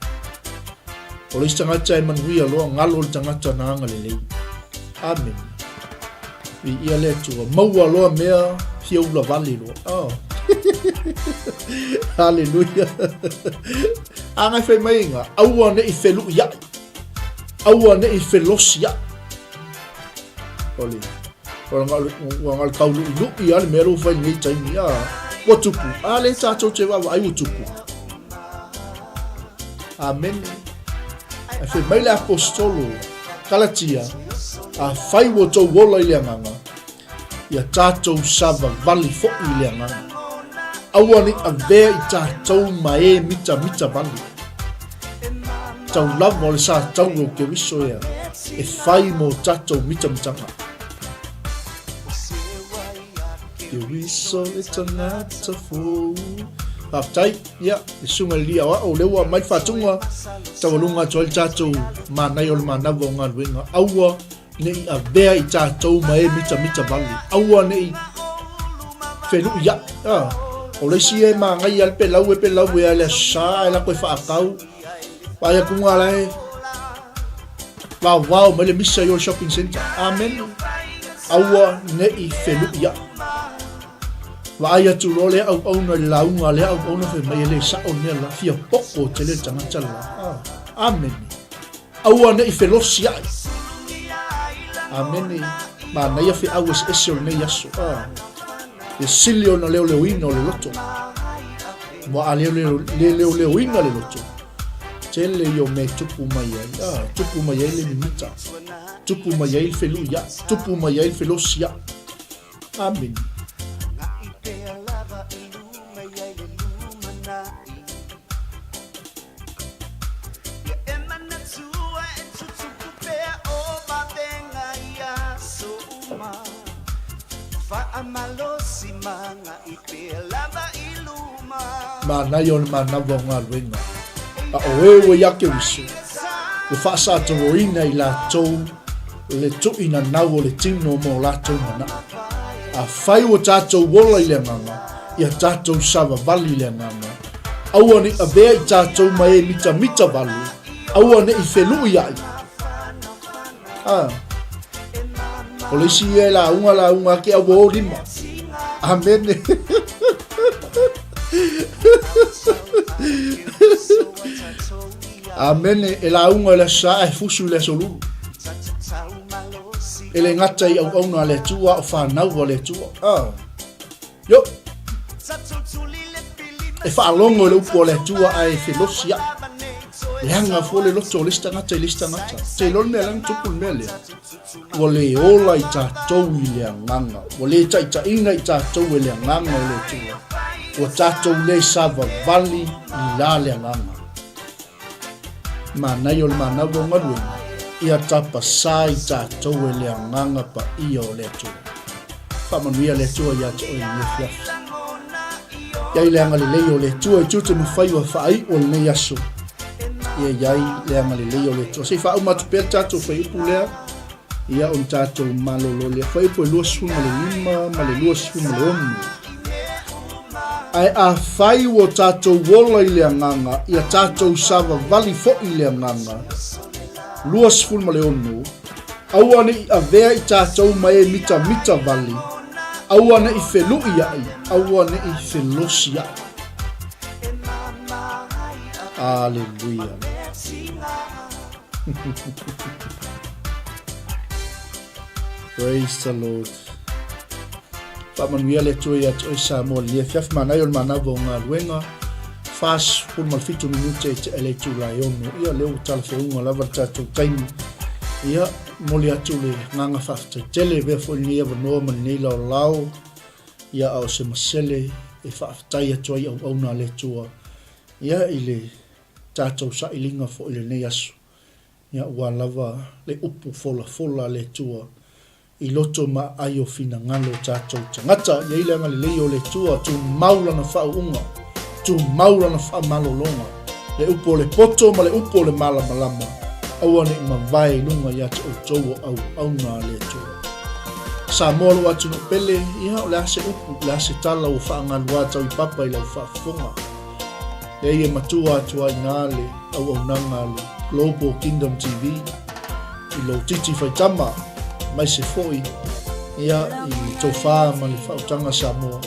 O le isi tagata e manuia loa galo le tagata na agalelei. Amen. Viia le Atua. Maua loa mea fia ula vale loa. Oh. Hallelujah. Anga fai mai inga, aua ne i feluʻiaʻi. Aua ne i felosiaʻi. O le, o le, ua le tauluʻiluʻi a le mea lea ua fai lenei taimi, a, ua tupu, a le tatou te vaavaai ua tupu. Amene. Ae fai mai le Aposetolo, Kalatia, afai ua outou ola i le Agaga, ia tatou savavali foi i le Agaga. Aua ne i avea i tatou ma e mitamita vale. Tau lava o le sa taua o Keriso ea e fai mo tatou mitamitaga. Keriso le tagata fou. Faafetai, ia, le susuga i le Alii Aoao, o lea ua aumai le faatuga, taualuga atu ai le tatou manaia o le manava o galuega. Aua ne i avea i tatou ma e mitamita vale. Aua ne i feluʻiaʻi. Ah, o le isi e magaia le pelau e pelau e a le aso sa ae lako e faakau. Vaai atu nga la e. Vaovao mai le misa i o le shopping centre. Amene. Aua ne'i felu'ia'i. Vaai atu loa lea auauna i le lauga a lea auauna fai mai e le sa'o le mea la, fia poko tele le tagata la. Ah, amene. Aua ne'i felosia'i. Amene. Manaia feau eseese o lenei aso. Ah. Le sili ona leoleoina o le loto. Ua a le leoleoina le loto, tele ia o mea e tupu mai ai. Ah, tupu mai ai le mimita, tupu mai ai le feluiaʻi, tupu mai ai le felosiaʻi. Amene. Manaia o le manawa o galuega, a o e ua iā Keriso, ua faasatoloina i latou le tuuinanau o le tino ma o latou manaʻo. Afai ua tatou ola i le agaga, ia tatou savavali i le agaga. Aua ne i avea i tatou ma e mitamita wale, aua ne i feluʻiaʻi. Ah. O le isi ia e lauga lauga ake aua o lima. Amene. Amene e lauga i le aso Sa ae fusu i le aso Lulu. E le gata i auauna a le Atua o fanau a le Atua. Ah. Yo. E faalogo i le upu a le Atua ae felosi aʻe. Leaga fua le loto o le isi tagata i le isi tagata. Te iloa le mea lea na tupu le mea lea. Ua le ola i tatou i le agaga. Ua le taitaiina i tatou e le agaga o le Atua. Ua tatou le savavali i la le agaga. Manaia o le manawa o galuega, ia tapasā i tatou e le agaga paia o le Atua. Faamanuia le Atua ia te oe i lenei afiafi. Iai le agalelei o le Atua i tiute ma faiva faaiu o lenei aso. Ia iai le agalelei o le Atua. Se i faauma atu pea le tatou fuaiupu lea, ia ona tatou malolo lea. Fuaiupu e 25 ma le 26. Ae afai ua tatou ola i le agaga, ia tatou savavali foi i le agaga. 26. Aua ne i avea i tatou ma e mitamita wale, aua ne i feluʻiaʻi, aua ne i felosiaʻi. Aleluia. Praise the Lord. Faamanuia le Atua ia te oe Samoa le afiafi manaia o le manava o galuega. 47 minute e tea le itula e 6. Ia lea ua talafeauga lava le tatou taimi. Ia, momoli atu le agaga faafetai tele, avea foi lenei avanoa ma lenei laolao, ia a o se masele e faafetai atu ai auauna a le Atua, ia i le tatou sailiga foi i lenei aso. Ia aua lava le upu folafola a le Atua i loto ma aai o finagalo o tatou tagata. I ai le agalelei o le Atua, tumau lana faauuga, tumau lana faamalologa, le upu o le poto ma le upu o le malamalama, aua ne i mavae i luga ia te outou o auauna a le Atua. Samoa lou atunuu pele, ia o le a se upu, o le a se tala ua faagaluā tau i papa i lau faafofoga. Leai e matua atu ai ina le auaunaga a le Global Kingdom TV i lou titi faitama, aemaise foi ia i le tofa ma le faautaga Samoa.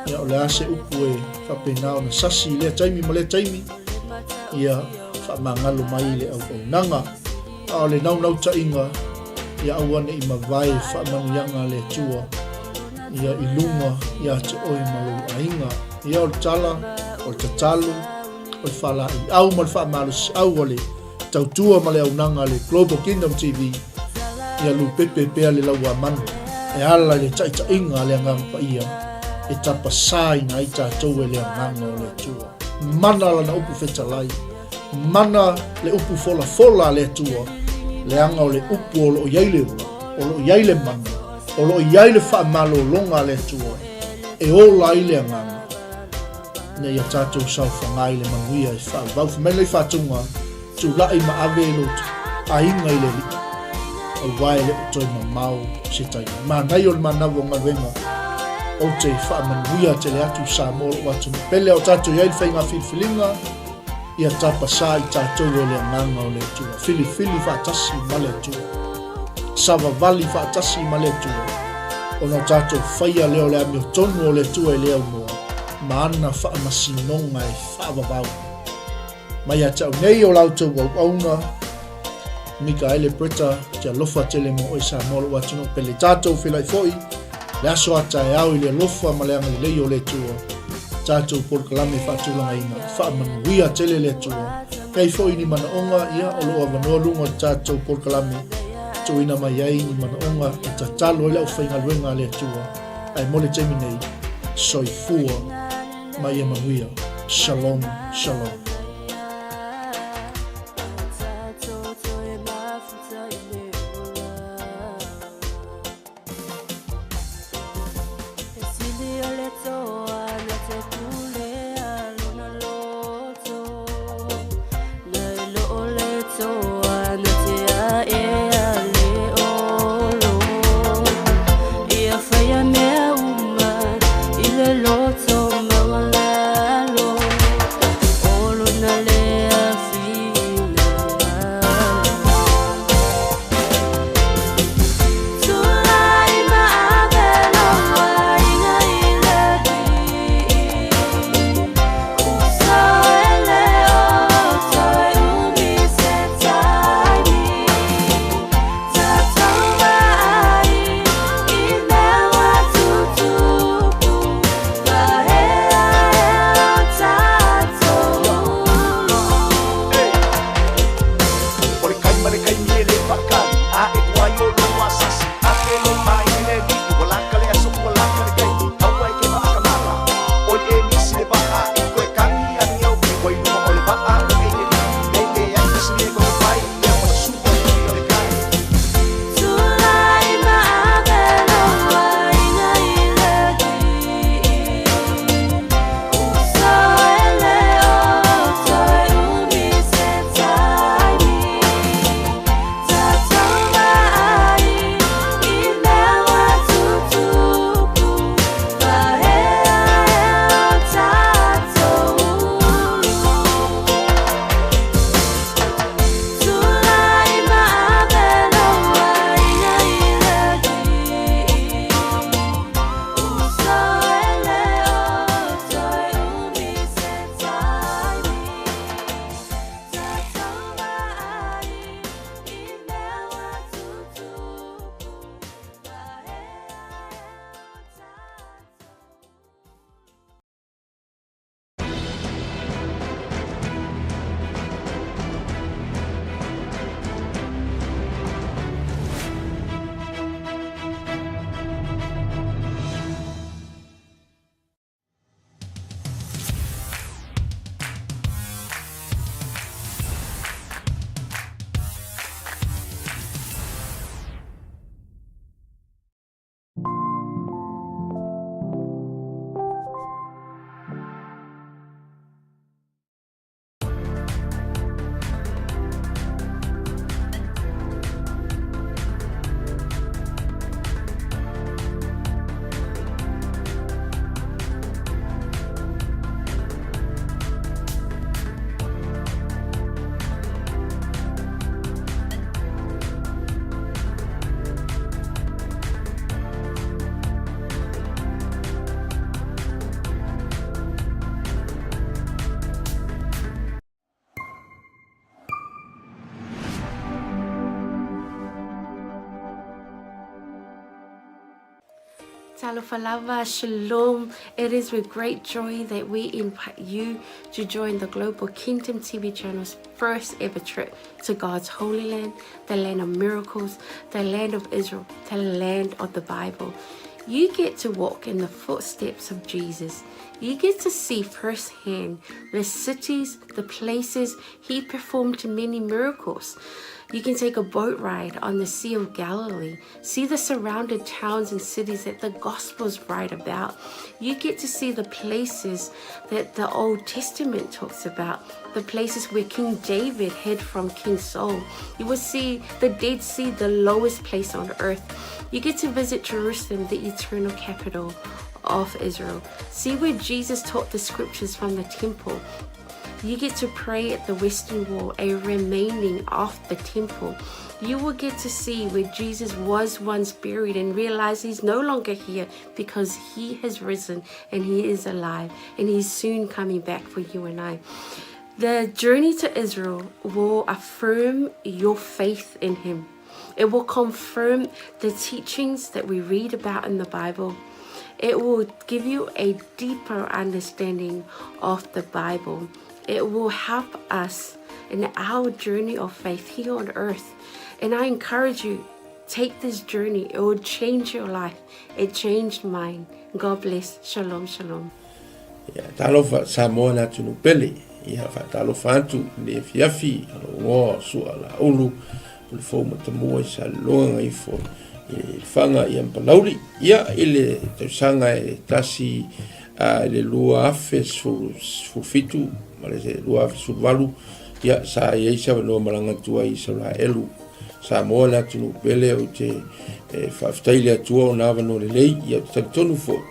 Ia o le a se upu e faapena ona sasi i lea taimi ma lea taimi, ia faamagalo mai le auaunaga. A o le naunautaiga, ia aua ne i mavae faamanuiaga a le Atua ia i luga ia te oe ma lou aiga. Ia o le tala, o le tatalo, o le faalaeiau ma le faamalosiau a le tautua ma le aunaga a le Global Kingdom TV, ia lupepe pea le lauamanu e ala i le taitaiga a le Agaga Paia e tapasaina ai tatou e le Agaga o le Atua. Mana lana upu fetalai, mana le upu folafola a le Atua, leaga o le upu o lo o i ai le ola, o lo o i ai le mana, o lo o i ai le faamalologa a le Atua e ola ai le agaga ina ia tatou saofaga i le manuia e faavau. Fai mai lenei faatuga, tulai ma ave lo aiga i le Alii, aua e le o toe mamao se taimi. Manaia o le manawa o galuega, ou te faamanuia tele atu Samoa lou atunuu pele a o tatou i ai le faiga filifiliga. Ia tapasā i tatou e le Agaga o le Atua. Filifili faatasi ma le Atua. Savavali faatasi ma le Atua. Ona o tatou faia lea o le amiotonu o le Atua e le aunoa ma ana faamasinoga e faavavau. Mai ia te au nei o la outou auauna, Mikaele Bretta, te alofa tele mo oe Samoa lou atunuu pele. Tatou feiloai foi le aso a taeao i le alofa ma le agalelei o le Atua. Tatou polokalame faatulagaina, faamanuia tele le Atua. Iai foi ni manaoga, ia, o lo o avanoa luga o le tatou polokalame, tuuina mai ai ni manaoga e tatalo ai le aufaigaluega a le Atua. Ae mo le taimi nei, soifua ma ia manuia. Shalom, shalom. Talofa lava, shalom. It is with great joy that we invite you to join the Global Kingdom TV channel's first ever trip to God's holy land, the land of miracles, the land of Israel, the land of the Bible. You get to walk in the footsteps of Jesus. You get to see firsthand the cities, the places he performed many miracles. You can take a boat ride on the Sea of Galilee, see the surrounded towns and cities that the Gospels write about. You get to see the places that the Old Testament talks about, the places where King David hid from King Saul. You will see the Dead Sea, the lowest place on earth. You get to visit Jerusalem, the eternal capital of Israel. See where Jesus taught the scriptures from the temple. You get to pray at the Western Wall, a remaining of the temple. You will get to see where Jesus was once buried and realize he's no longer here because he has risen and he is alive and he's soon coming back for you and I. The journey to Israel will affirm your faith in him. It will confirm the teachings that we read about in the Bible. It will give you a deeper understanding of the Bible. It will help us in our journey of faith here on earth. And I encourage you, take this journey. It will change your life. It changed mine. God bless. Shalom, shalom. Ia, talofa Samoa le atunuu pele. Ia, faatalofa atu i le afiafi, a lou igoa o Sua Laulu, Pulefou Matamua i Salelologa Gagaifo i Lefaga ia ma Palauli. Ia, i le tausaga e tasi i le 2017 ma le 2018, ia, sa i ai se avanoa malaga atu ai i Isaraelu. Samoa le atunuu pele, ou te faafetai i le Atua ona avanoa lelei, ia, ou te talitonu foi,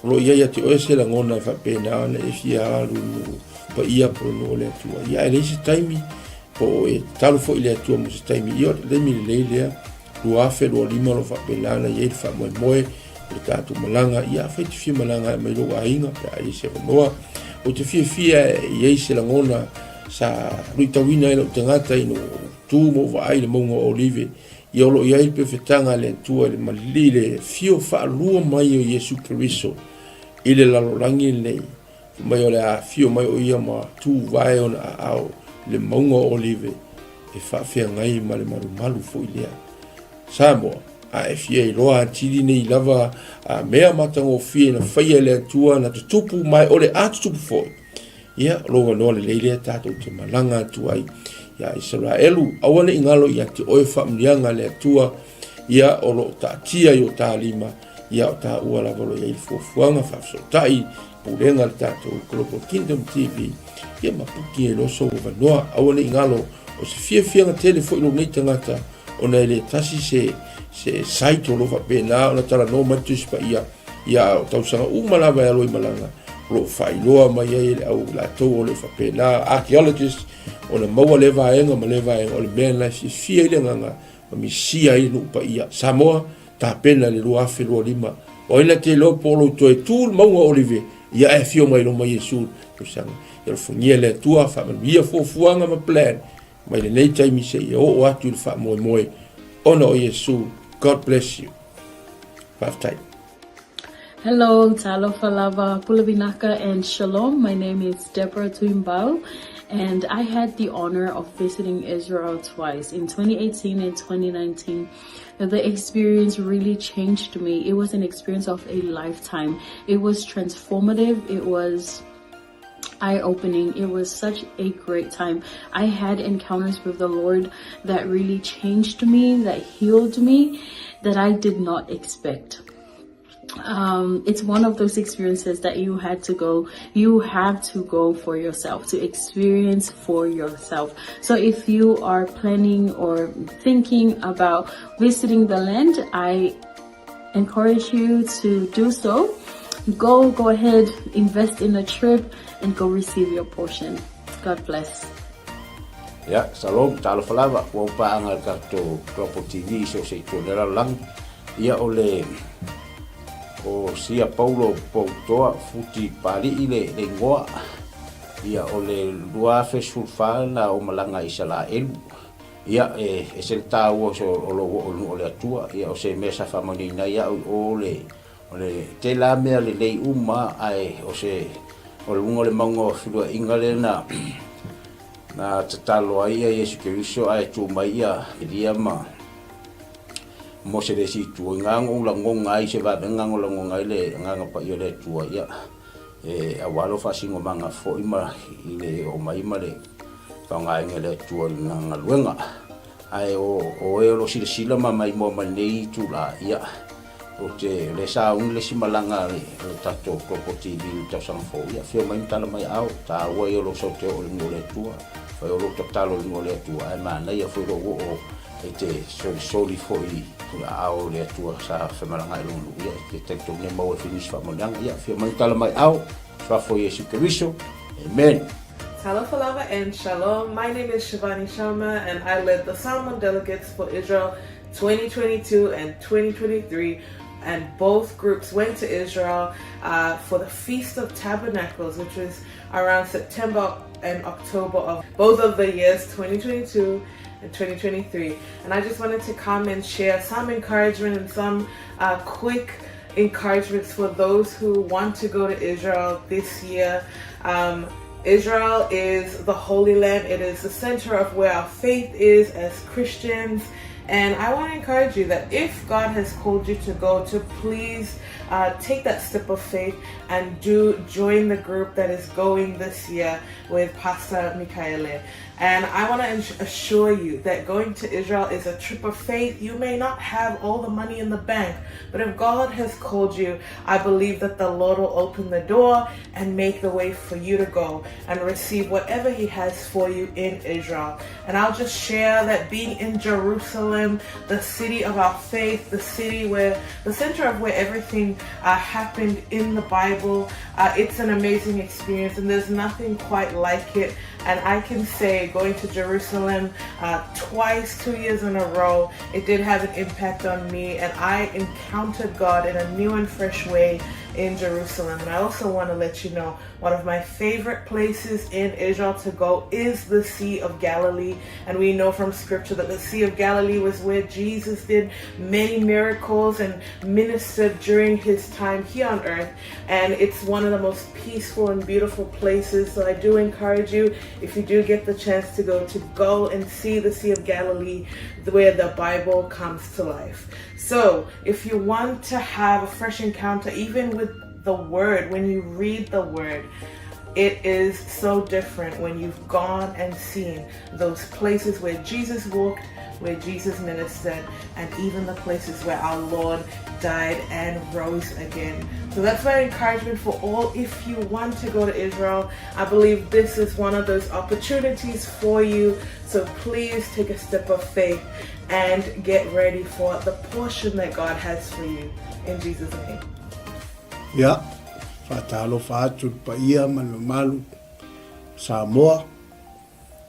O lo o i ai ia te oe se lagona e faapena ona e fia alu i nuu paia po o le nuu o le Atua. Ia, ae leai se taimi, po o e tatalo foi i le Atua mo se taimi. Ia, o le taimi lelei lea, 2025 o lo o faapena ona i ai le faamoemoe o le tatou malaga. Ia, afai e te fia malaga e aumai lou aiga pe a i ai se avanoa. Ou te fiafia e i ai se lagona sa luitauina ai lou tagata ina ua ou tu ma ou vaai i le mauga o Olive Ia o lo o i ai le pefetaga a le Atua i le malili le afio faalua mai o Iesu Keriso i le lalolagi lenei, fai mai o le a afio mai o ia ma tuvae ona aao i le mauga o Olive e faafeagai ma le malumalu foi lea. Samoa, a e fia iloa atili nei lava a mea matagofie na faia e le Atua na tutupu ma e o le a tutupu foi, Ia, o lou avanoa lelei lea tatou te malaga atu ai ia Isaraelu. Aua ne i galo ia te oe faamanuiaga a le Atua, ia o lo o taatia i o ta lima, ia o taua lava o lo o i ai le fuafuaga faafesootai, pulega a le tatou Global Kingdom TV, ia ma puki ai loa sou avanoa. Aua ne i galo, o se fiafiaga tele foi lou nei tagata, ona e le tasi se, se site o lo o faapena ona talanoa mai le Tusi Paia, Ia, o tausaga uma lava e alo i malaga, o lo o faailoa mai ai e le au latou o le faapena, archaeologist, ona maua lea vaega ma lea vaega, o le mea lena e fiafia ai le agaga ma misia ai le nuu paia. Samoa, tapena i le 2025. O ai na te iloa po o lou toe tu le mauga o Olive, ia ae afio mai loma Iesu i le tausaga. Ia alofagia le Atua, faamanuia fuafuaga ma plan mai lenei taimi seia oo atu i le faamoemoe ona o Iesu. God bless you. Faafetai. Hello, talofa lava, pule vinaka and shalom. My name is Deborah Tuimbau and I had the honor of visiting Israel twice in 2018 and 2019. The experience really changed me. It was an experience of a lifetime. It was transformative. It was eye-opening. It was such a great time. I had encounters with the Lord that really changed me, that healed me, that I did not expect. Um, it's one of those experiences that you had to go, you have to go for yourself, to experience for yourself. So if you are planning or thinking about visiting the land, I encourage you to do so. Go, go ahead, invest in a trip and go receive your portion. God bless. Ia, shalom, talofa lava, ua ou paaga i le tatou Global TV i so o se itu o le lalolagi. Ia, o le, o Sia Paulo Poutoa Futi Papali'i le, le igoa. Ia, o le 2014 na ou malaga i Isalaelu. Ia, e ese le taua o se o lou oo i luga o le Atua. Ia, o se mea sa faamanuiaina ai au i o le, o le tele lava mea lelei uma, ae o se, o luga o le mauga o feluaiga lea na, na tatalo ai ia Iesu Keriso ae tu mai ia Elia ma Mose le isi itu. I na ou lagona ai se vavega na ou lagona ai le Agaga Paia o le Atua, ia, e aua lou faasinomaga foi ma i le oo mai ma le faaaogaina e le Atua i lana galuega. Ae o oe o lo o silasila ma maimoa mai lenei itula, ia, ou te, o lea sa uni le isi malaga a le tatou Global TV i le tausaga fou, ia, afio mai ma tala mai aao, taua ia o lou sau te oo i le nuu o le Atua, fai o lou tatalo i le nuu o le Atua, ae manaia foi lou oo e te solisoli foi i aao o le Atua sa femalagaai i lona nuu, ia, e te talitonu e maua ai foi nisi faamanuiaga. Ia, afio mai ma tala mai aao, i fafo o Iesu Keriso. Amen. Talofa lava and shalom. My name is Shivani Sharma and I led the Samoan delegates for Israel 2022 and 2023 and both groups went to Israel uh, for the Feast of Tabernacles, which was around September and October of both of the years 2022 and 2023. And I just wanted to come and share some encouragement and some uh, quick encouragements for those who want to go to Israel this year. Um, Israel is the Holy Land. It is the center of where our faith is as Christians. And I want to encourage you that if God has called you to go, to please uh, take that step of faith and do join the group that is going this year with Pastor Mikaele. And I want to assure you that going to Israel is a trip of faith. You may not have all the money in the bank, but if God has called you, I believe that the Lord will open the door and make the way for you to go and receive whatever He has for you in Israel. And I'll just share that being in Jerusalem, the city of our faith, the city where the center of where everything uh, happened in the Bible, uh, it's an amazing experience, and there's nothing quite like it. And I can say, going to Jerusalem uh, twice, two years in a row, it did have an impact on me, and I encountered God in a new and fresh way in Jerusalem. And I also want to let you know one of my favorite places in Israel to go is the Sea of Galilee. And we know from scripture that the Sea of Galilee was where Jesus did many miracles and ministered during his time here on earth. And it's one of the most peaceful and beautiful places. So I do encourage you, if you do get the chance to go, to go and see the Sea of Galilee where the Bible comes to life. So if you want to have a fresh encounter, even with the Word, when you read the Word, it is so different when you've gone and seen those places where Jesus walked, where Jesus ministered, and even the places where our Lord died and rose again. So that's my encouragement for all. If you want to go to Israel, I believe this is one of those opportunities for you. So please take a step of faith and get ready for the portion that God has for you. In Jesus' name. Ia, faatalofa atu i le paia ma le mamalu o Samoa,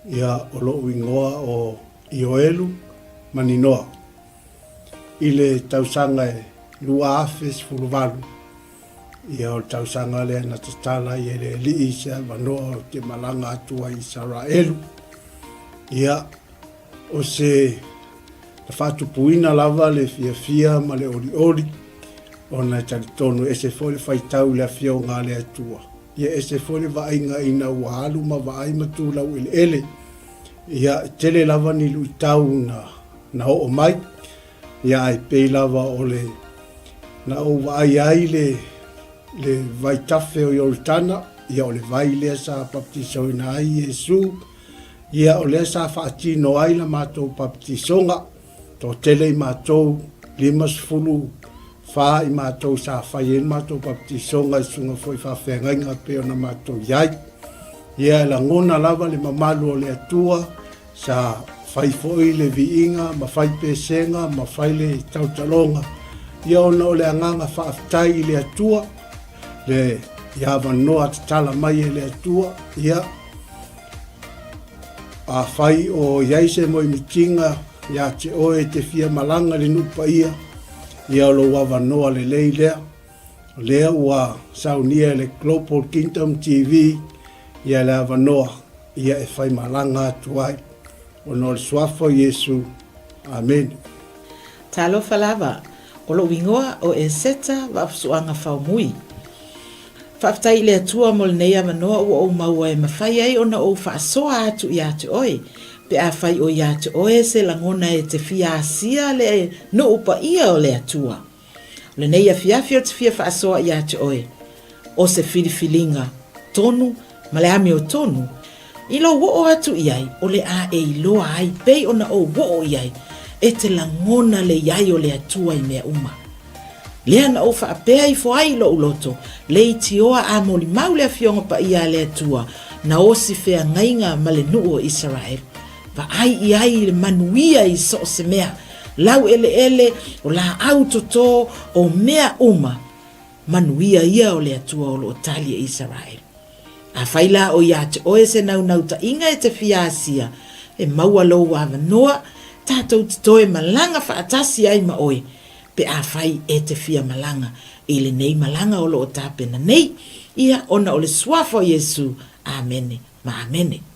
ia o lo'u igoa o Ioelu Maninoa. I le tausaga e 2018, ia o le tausaga lea na tatala ai e le Alii se avanoa ou te malaga atu ai i Isaraelu. Ia, O se na faatupuina lava le fiafia ma le olioli, ona e talitonu e ese foi le faitau i le Afioga a le Atua, ia ese foi le vaaiga ina ua alu ma vaai ma tu laueleele. Ia, e tele lava ni luitau na, na oo mai, ia ae pei lava o le na ou vaai ai le, le vaitafe o Ioritana, ia o le vai lea sa baptisoina ai Iesu, Ia, o lea sa faatino ai la matou papatisoga, toatele i matou, 54 i matou sa fai ai le matou papatisoga i susuga foi faafeagaiga pei ona matou i ai. Ia, e lagona lava le mamalu o le Atua, sa fai foi le viiga ma fai pesega ma fai le tautaloga, ia ona o le agaga faafetai i le Atua, le i avanoa tatala mai e le Atua, ia, Afai o i ai se moemitiga ia te oe e te fia malaga i le nuu paia, ia o lou avanoa lelei lea. O lea ua saunia e le Global Kingdom TV ia le avanoa ia e fai malaga atu ai. Ona o le Suafa o Iesu. Amene. Talofa lava, o lou igoa o Eseta Vaafusuaga Faumui. Faafetai i le Atua mo lenei avanoa ua ou maua e mafai ai ona ou faasoa atu ia te oe, pe afai o ia te oe se lagona e te fia asia le nuu paia o le Atua. O lenei afiafi ou te fia faasoa ia te oe, o se filifiliga tonu ma le amiotonu, i lou oo atu i ai o le a e iloa ai pei ona ou oo i ai, e te lagona le i ai o le Atua i mea uma. Lea na ou faapea ifo ai i lou loto, leitioa a molimau le Afioga Paia a le Atua, na osi feagaiga ma le nuu o Isaraelu. Vaai i ai i le manuia i so o se mea, laueleele, o laau toto, o mea uma, manuia ia o le Atua o lo o tali e Isaraelu. Afai la o ia te oe se naunautaiga e te fia asia, e maua lou avanoa, tatou te toe malaga faatasi ai ma oe, pe afai e te fia malaga i lenei malaga o lo o tapena nei, ia, ona o le Suafa o Iesu. Amene ma amene.